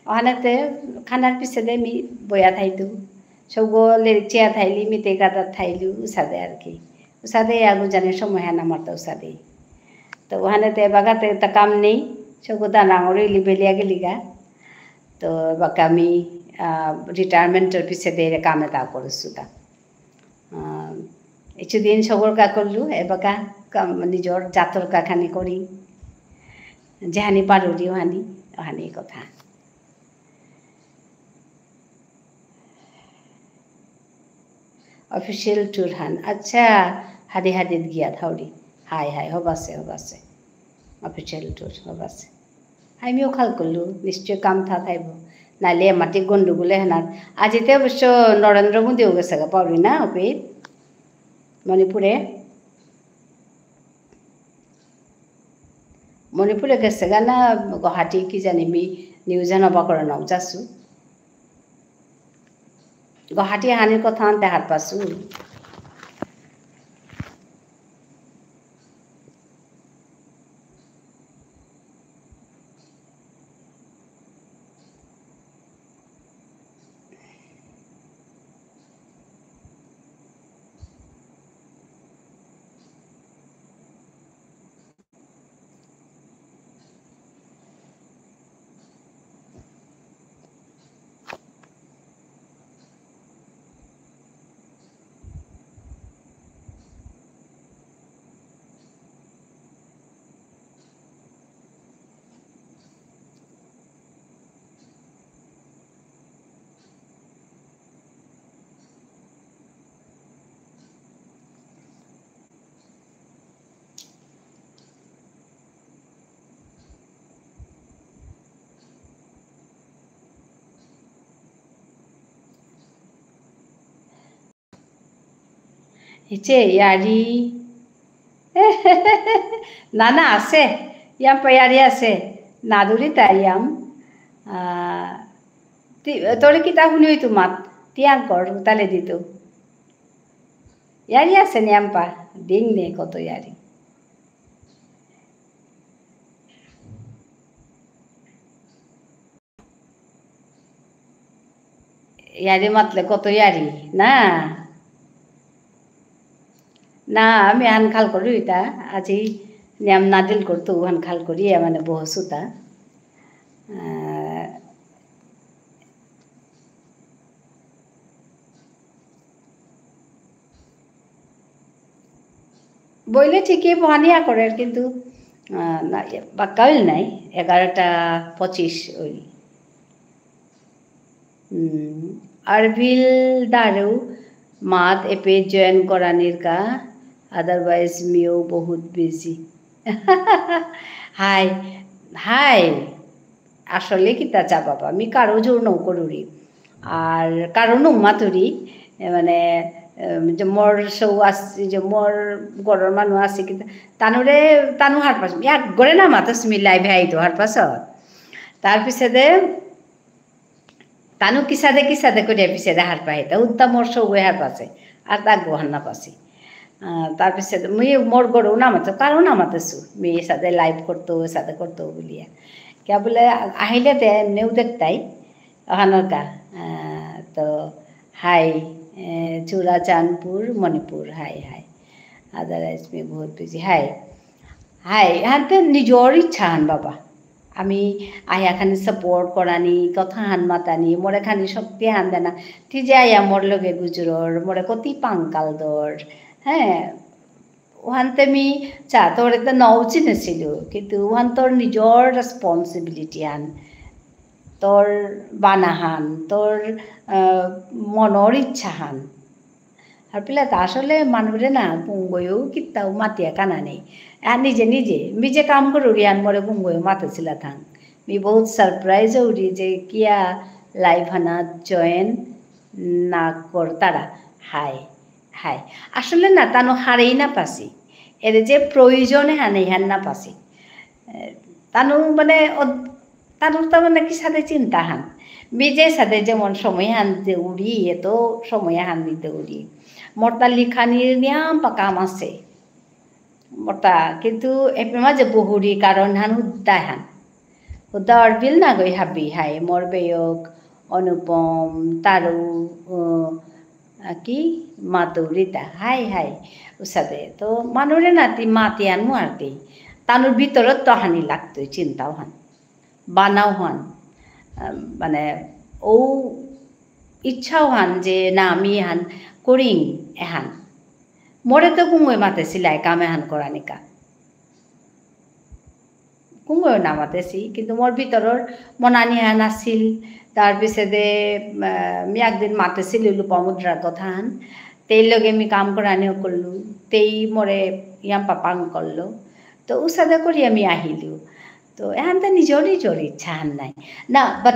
ওখানেতে খানার পিছেদে মি বয়া থাইতু। সবগুলো চেয়া থাইলি, মিতে গাদা থাইলু, উসাদে আর কি। উসাদে আ গুঞ্জানোর সময় হান আমারতা উসাদে। তো ওখানেতে বাগাতে তা কাম নেই, সবগো দানা ওরে ইলি বেলিয়া গেলিগা। তো বাকা আমি, আহ, retirement-র পিছেদে এরে কামে তা করসুতা। আহ, কিছুদিন সবর কা করলু, এবাকা কাম, নিজর জাতর কা খানি করি। যেহানি পারুরি ওহানি, ওহানি কথা। Official tour হান। আচ্ছা, হাদি হাদিত গিয়া থাউরি। হাই হাই, হবাসে, হবাসে। Official tour, হবাসে। হাই মিও খাল করলু, নিশ্চয় কাম থা থাইব। নালে মাটি গন্ডগোলে হানার। আজিতে অবশ্য নরেন্দ্র মোদীও গেছেগা পাউরি না, অপিত? মণিপুরে? মণিপুরে গেছেগা না গুয়াহাটি কি জানি মি news হান অবা করে নাও যাসু। গুয়াহাটি হানির কথা আনতে হাত পাসু। ইচে য়ারি। না, না, আছে। ইয়াম পা য়ারি আছে। নাদুরি তা ইয়াম। আহ, তি-, তোরে কিতা হুনুই তো মাত। তিয়াং কর, তালে দিতু। য়ারি আছে নিয়াম পা। দিং নে কত য়ারি। য়ারি মাতলে কত য়ারি, না? না, আমি আন খাল করি ইতা, আজি নিয়াম নাদিল করতু, আন খাল করি, এ মানে বহসুতা। আহ, বইলে ঠিকই বহানি আকরের, কিন্তু, আহ, না, বাক্কা হইল নাই, এগারোটা পঁচিশ হইল। হুম, আরভিল দারেও মাত এপে join করানির কা, otherwise মিও বহুত busy। হাই, হাই। আসলে কিতা চা বাবা, মি কারো জোর নৌ করুরি। আর কারো নুং মাতুরি, এ, মানে, এম, যে মোর সৌ আস-, যে মোর ঘরর মানু আসে কি, তানুরে, তানু হারপাসু। এক ঘরে না মাতাসু, মি live এ আইতো হারপাসু। তার পিছেদে, তানু কিসাদে কিসাদে করে পিছেদে হারপাইতা, উদ্দা মোর সৌয়ে হারপাসে, আর তা গোহান না পাসি। আহ, তার পিছেদে, মি মোর ঘরেও না মাতো, কারো না মাতাসু। মি এসাদে live করতো, এসাদে করতো বুলিয়া। কিয়া বুলে, আ-, আহিলে তে এমনেও দেখতাই, অহানর কা, আহ, তো, হাই, এ, চূড়াচাঁদপুর, মণিপুর, হাই, হাই। Otherwise, মি বহুত busy, হাই। হাই, হানতে নিজর ইচ্ছা হান বাবা। আমি আয়া খানি support করানি, কথা হান মাতানি, মোরে খানি শক্তি হান দেনা। তি যে আয়া মোর লগে গুজরর, মোরে কতি পাঙ্কাল দর, হ্যাঁ, ওহানতে মি চা, তোরে তো নাও চিনেসিলু, কিন্তু ওহান তোর নিজর responsibility হান, তোর বানা হান, তোর, আহ, মনর ইচ্ছা হান। আর পিলা তো আসলে মানুরে না, কুঙ্গয়ও কিত্তাও মাতিয়া কানা নেই। আর নিজে নিজে, মি যে কাম করুরি আন মোরে কুঙ্গয়ও মাতেসিলা থাং। মি বহুত surprise হউরি যে কিয়া live হানা join না করতারা। হাই। হাই। আসলে না, তানু হারেই না পাসি। এর যে প্রয়োজনে হানে হান না পাসি। এ, তানু মানে, অ-, তানু তো মানে কিসাদে চিন্তা হান। মি যে সাদে যেমন সময় হান দেউরি, এত সময় হান মি দেউরি। মোরতা লিখানির নিয়াম পা কাম আসে। মোরতা, কিন্তু এপে মাঝে বহুরি কারণ হান হুদ্দা হান। হুদ্দা অরবিল না গই হাবি হাই, মোর বেয়ক, অনুপম, তারু, উ, আ, কি? মাতুরিতা। হাই, হাই। উসাদে। তো মানুরে নাতি মাতি আন মুয়ারতি। তানুর ভিতরত তো হানি লাগতই চিন্তাও হান। বানাও হান। আ, মানে, ও ইচ্ছাও হান যে না আমি হান করিং এহান। মোরে তো কুঙ্গই মাতেসিলাই কাম এহান করানিকা। কুঙ্গও না মাতেসি, কিন্তু মোর ভিতরর মনানি হান আসিল। তার পিছেদে, আহ, মি একদিন মাতেসিলু লোপামুদ্রার কথা হান। তেই লগে মি কাম করানিও করলু। তেই মোরে ইয়াম পাপাং করলো। তো উসাদে করি আমি আহিলু। তো এহান তো নিজর নিজর ইচ্ছা হান নাই। না, but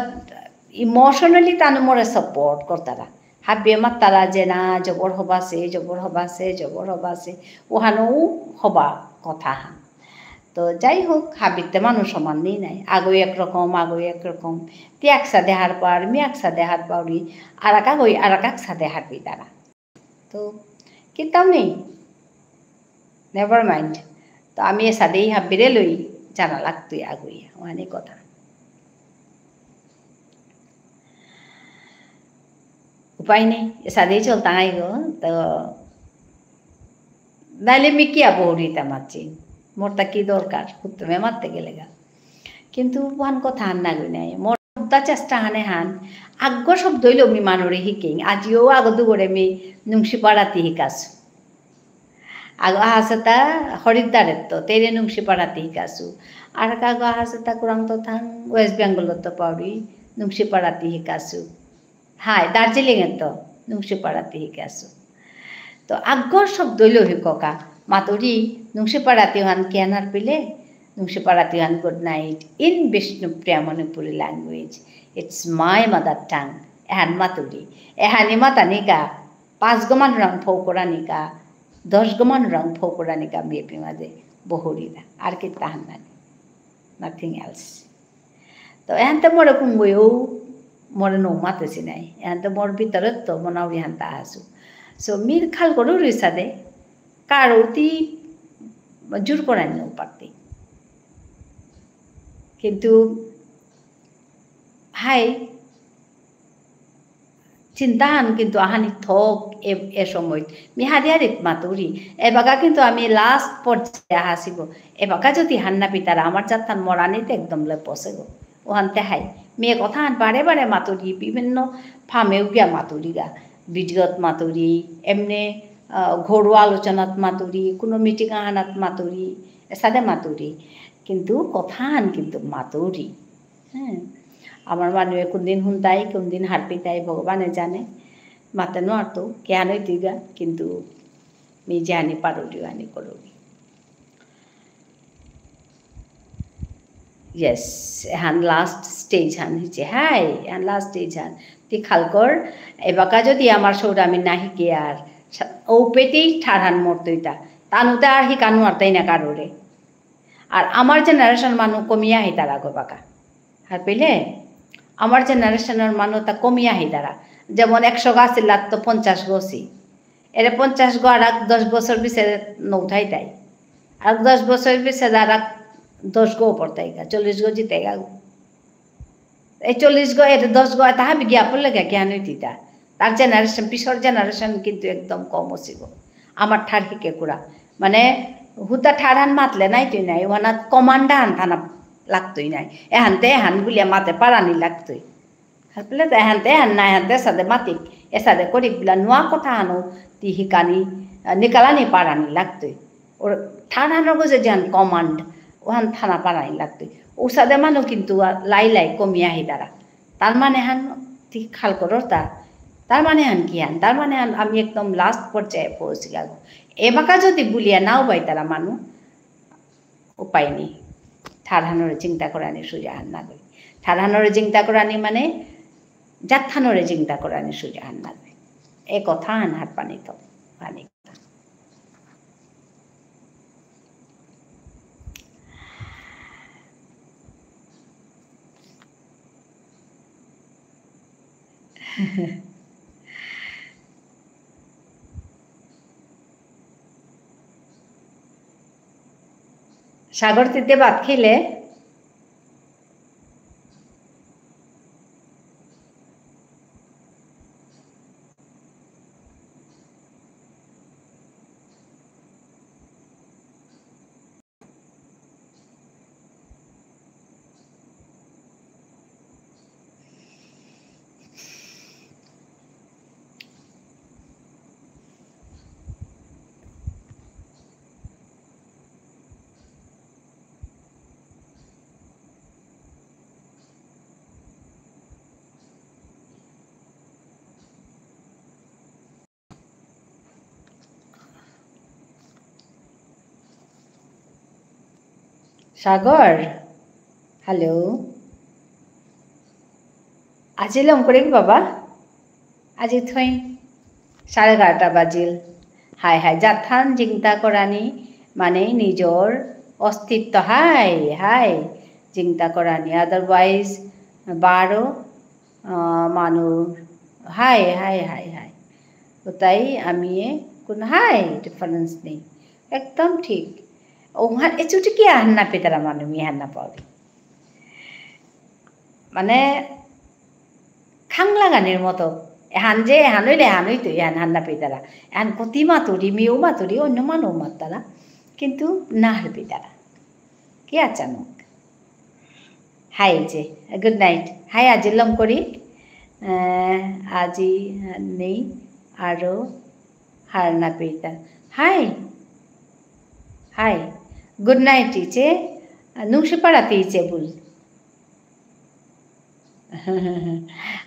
emotionally তানু মোরে support করতারা। হাবিয়ে মাত্তারা যে না, জবর হবাসে, জবর হবাসে, জবর হবাসে। ওহানও হবা কথা হান। তো যাই হোক, হাবিতে মানু সমান নেই নাই। আগই একরকম, আগই একরকম। তি একসাদে হারপার, মি একসাদে হারপাউরি। আরাক আগই, আরাক একসাদে হারপিতারা। তো, কিতাও নেই। Never mind. তো আমি এসাদেই হাবিরে লই জানা লাগতই আগুই। ওহানি কথা। উপায় নেই, এসাদেই চলতাঙাই গো। তো, নাইলে মি কিয়া বহুরিতা মাতছি? মোরতা কি দরকার? হুত্তমে মাততে গেলেগা। কিন্তু ওহান কথা হান নাগই নাই। মোর হুদ্দা চেষ্টা হানে হান। আগ্গ শব্দ হইল মি মানুরে হিকিং। আজিও আগ দুগরে মি নুংশিপা রাতি হিকাসু। আগ আহাসেতা হরিদ্বারেত্ত, তেরে নুংশিপা রাতি হিকাসু। আর আগ আহাসেতা কুরাংত থাং West Bengal ত্ত পাউরি, নুংশিপা রাতি হিকাসু। হাই, দার্জিলিং এত্ত, নুংশিপা রাতি হিকাসু। তো আগ্গ শব্দ হইল হিককা, মাতুরি, নুংশিপা রাতি হান কিয়ানার পিলে, নুংশিপা রাতি হান good night in Bishnupriya Manipuri language. It's my mother tongue. এহান মাতুরি। এহানি মাতানিকা, পাঁচ গো মানুরাং ফৌ করানিকা, দশ গো মানুরাং ফৌ করানিকা, মি এপি মাঝে বহুরিতা। আর কিতা হান নানি। Nothing else. তো এহানতে মোরে কুঙ্গইও মোরে নৌ মাতেসি নাই। এহানতে মোর ভিতরত্ত মনাউরি হানতা আসু। So, মি খাল করুরি সাদে, কারো তি জোর করানি নৌ পারতি। কিন্তু, হাই, চিন্তাহান কিন্তু আহানি থক এ, এ সময়। মি হাদি হাদিত মাতুরি। এবাকা কিন্তু আমি last পর্যায়ে আহাসিব। এবাকা যদি হান্না পিতারা আমার জাতহান মরানিতে একদম লেপসে গো। ওহানতে হাই। মি এ কথাহান বারে বারে মাতুরি, বিভিন্ন ফামেও গিয়া মাতুরি গা। ভিডিওত মাতুরি, এমনে, আহ, ঘরোয়া আলোচনাত মাতুরি, কোনো meeting আহানাত মাতুরি, এসাদে মাতুরি। কিন্তু কথাহান কিন্তু মাতুরি। হ্যাঁ, আমার মানুয়ে কোনদিন হুনতাই, কোনদিন হারপিতাই, ভগবানে জানে। মাতে নোয়ারতো, কেন হইতইগা, কিন্তু মি জানি পারুরি, আনি করুরি। Yes, এহান last stage হান হইছে। হাই, এহান last stage হান। তি খালকর, এবাকা যদি আমার সৌরামি না হিকে আর, সা-, ঔপেতেই ঠারহান মরতইতা। তানুতে আর হিকানু আর তাই না কারোরে। আর আমার generation মানু কমিয়া হিতারা গো বাকা। হারপেলে? আমার generationর মানু তা কমিয়া হিতারা। যেমন একশো গো আসিল, আর তো পঞ্চাশ গো আসি। এরে পঞ্চাশ গো আর এক দশ বছর পিছে নৌথাই তাই। আর দশ বছর পিছে আর এক দশ গো পড়তাই গা, চল্লিশ গো জিতে গা। এই চল্লিশ গো, এর দশ গো, তাহা বিজ্ঞাপন লেগে জ্ঞান হইতিতা। তার generation, পিছর generation কিন্তু একদম কম আসিব। আমার ঠার হিকে কুরা। মানে, হুতা ঠারহান মাতলে নাই তুই নাই, ওহানাত command হান থানা লাগতই নাই। এহানতে এহান বুলিয়া মাতে পারানি লাগতই। হারপেলে তো এহানতে এহান না, এহানতে এসাদে মাতিক, এসাদে করিক বুলা নোয়া কথা হানো তি হিকানি, আহ, নিকালানি পারানি লাগতই। ওর থানা নগজে যেহান command, ওহান থানা পারানি লাগতই। ওসাদে মানু কিন্তু আ-, লাই লাই কমিয়া হিতারা। তার মানে হান তি খাল করর তা। তার মানে হান কি হান? তার মানে হান আমি একদম last পর্যায়ে পৌঁছে গেল। এবাকা যদি বুলিয়া নাও বাইতারা মানু, উপায় নেই। ঠারহানরে চিন্তা করানি সুজাহান না গই। ঠারহানরে চিন্তা করানি মানে জাতহানরে চিন্তা করানি সুজাহান না গই। এ কথা হান হারপানি তো, পানি। সাগর, তিতে ভাত খেলে? সাগর, hello। আজি লম করে কি বাবা? আজি থই সাড়ে এগারোটা বাজিল। হাই হাই, জাতহান চিন্তা করানি মানে নিজর অস্তিত্ব। হাই হাই, চিন্তা করানি। Otherwise, বারো, আহ, মানু, হাই হাই হাই হাই। ওতাই আমি এ কোন হাই difference নেই। একদম ঠিক। ওহান এচুটি কি আহান না পেতারা মানু, মি আহান না পাউরি। মানে, খাং লাগানির মতো। এহান যে, এহান হইলে, এহান হইতো, এহান হান না পেতারা। এহান কতি মাতুরি, মিউ মাতুরি, অন্য মানু মাত্তারা। কিন্তু না হার পেতারা। কি আচানক? হাই যে, good night। হাই, আজি লম করি। আহ, আজি নেই, আরো হার না পেতা। হাই। হাই। Good night ইচে। নুংশিপা রাতি ইচে বুল।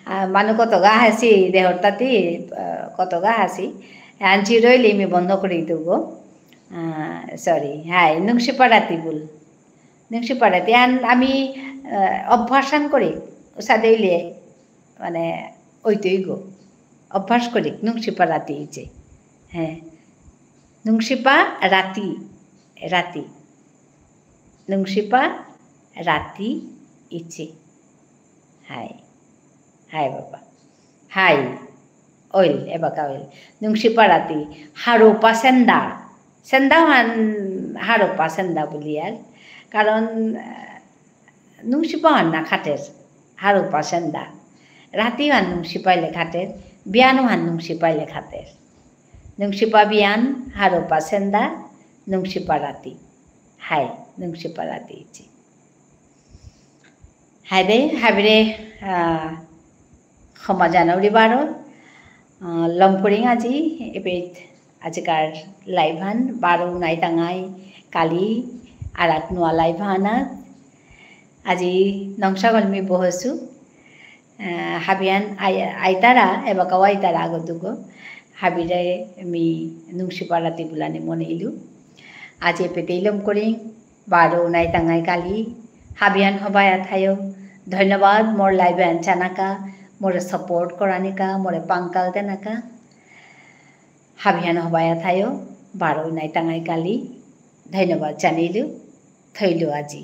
আহ, মানু কত গা হাসি, দেহর তাতি, আহ, কত গা হাসি। আনছি রইলে মি বন্ধ করে দেবো। আহ, sorry। হাই, নুংশিপা রাতি বুল। নুংশিপা রাতি। আন আমি, আহ, অভ্যাস আন করি। ওসাদে হইলে মানে, ওইতই গো। অভ্যাস করি, নুংশিপা রাতি ইচে। হ্যাঁ। নুংশিপা রাতি, রাতি। নুংশিপা রাতি ইচে। হাই। হাই বাবা। হাই। অইল, এবাকা অইল। নুংশিপা রাতি। হারৌপা সেন্দা। সেন্দা হান হারৌপা সেন্দা বুলিয়ার। কারণ, আহ, নুংশিপা হান না খাটের, হারৌপা সেন্দা। রাতি হান নুংশিপা ইলে খাটের, বিয়ানু হান নুংশিপা ইলে খাটের। নুংশিপা বিয়ান, হারৌপা সেন্দা, নুংশিপা রাতি। হাই, নুংশিপা রাতি ইচি। হাই দে, হাবিরে, আহ, ক্ষমা জানাউরি বারো। আহ, লমকরিং আজি, এপেইত আজিকার live হান, বারো নাই তাঙাই কালি, আরাক নুয়া live হানা। আজি নংসাগল মি বহসু। আহ, হাবিয়ান আই-, আইতারা, এবাকাও আইতারা আগো দুগো। হাবিরে মি নুংশিপা রাতি বুলানি মনেইলু। আজি এপেইত লমকরিং, বারো নাই তাঙাই কালি, হাবিহান হবায়া থায়ো। ধন্যবাদ মোর live এ আনচানাকা, মোরে support করানিকা, মোরে পাংকাল দেনাকা। হাবিহান হবায়া থায়ো, বারো নাই তাঙাই কালি। ধন্যবাদ জানিলু, থইলু আজি।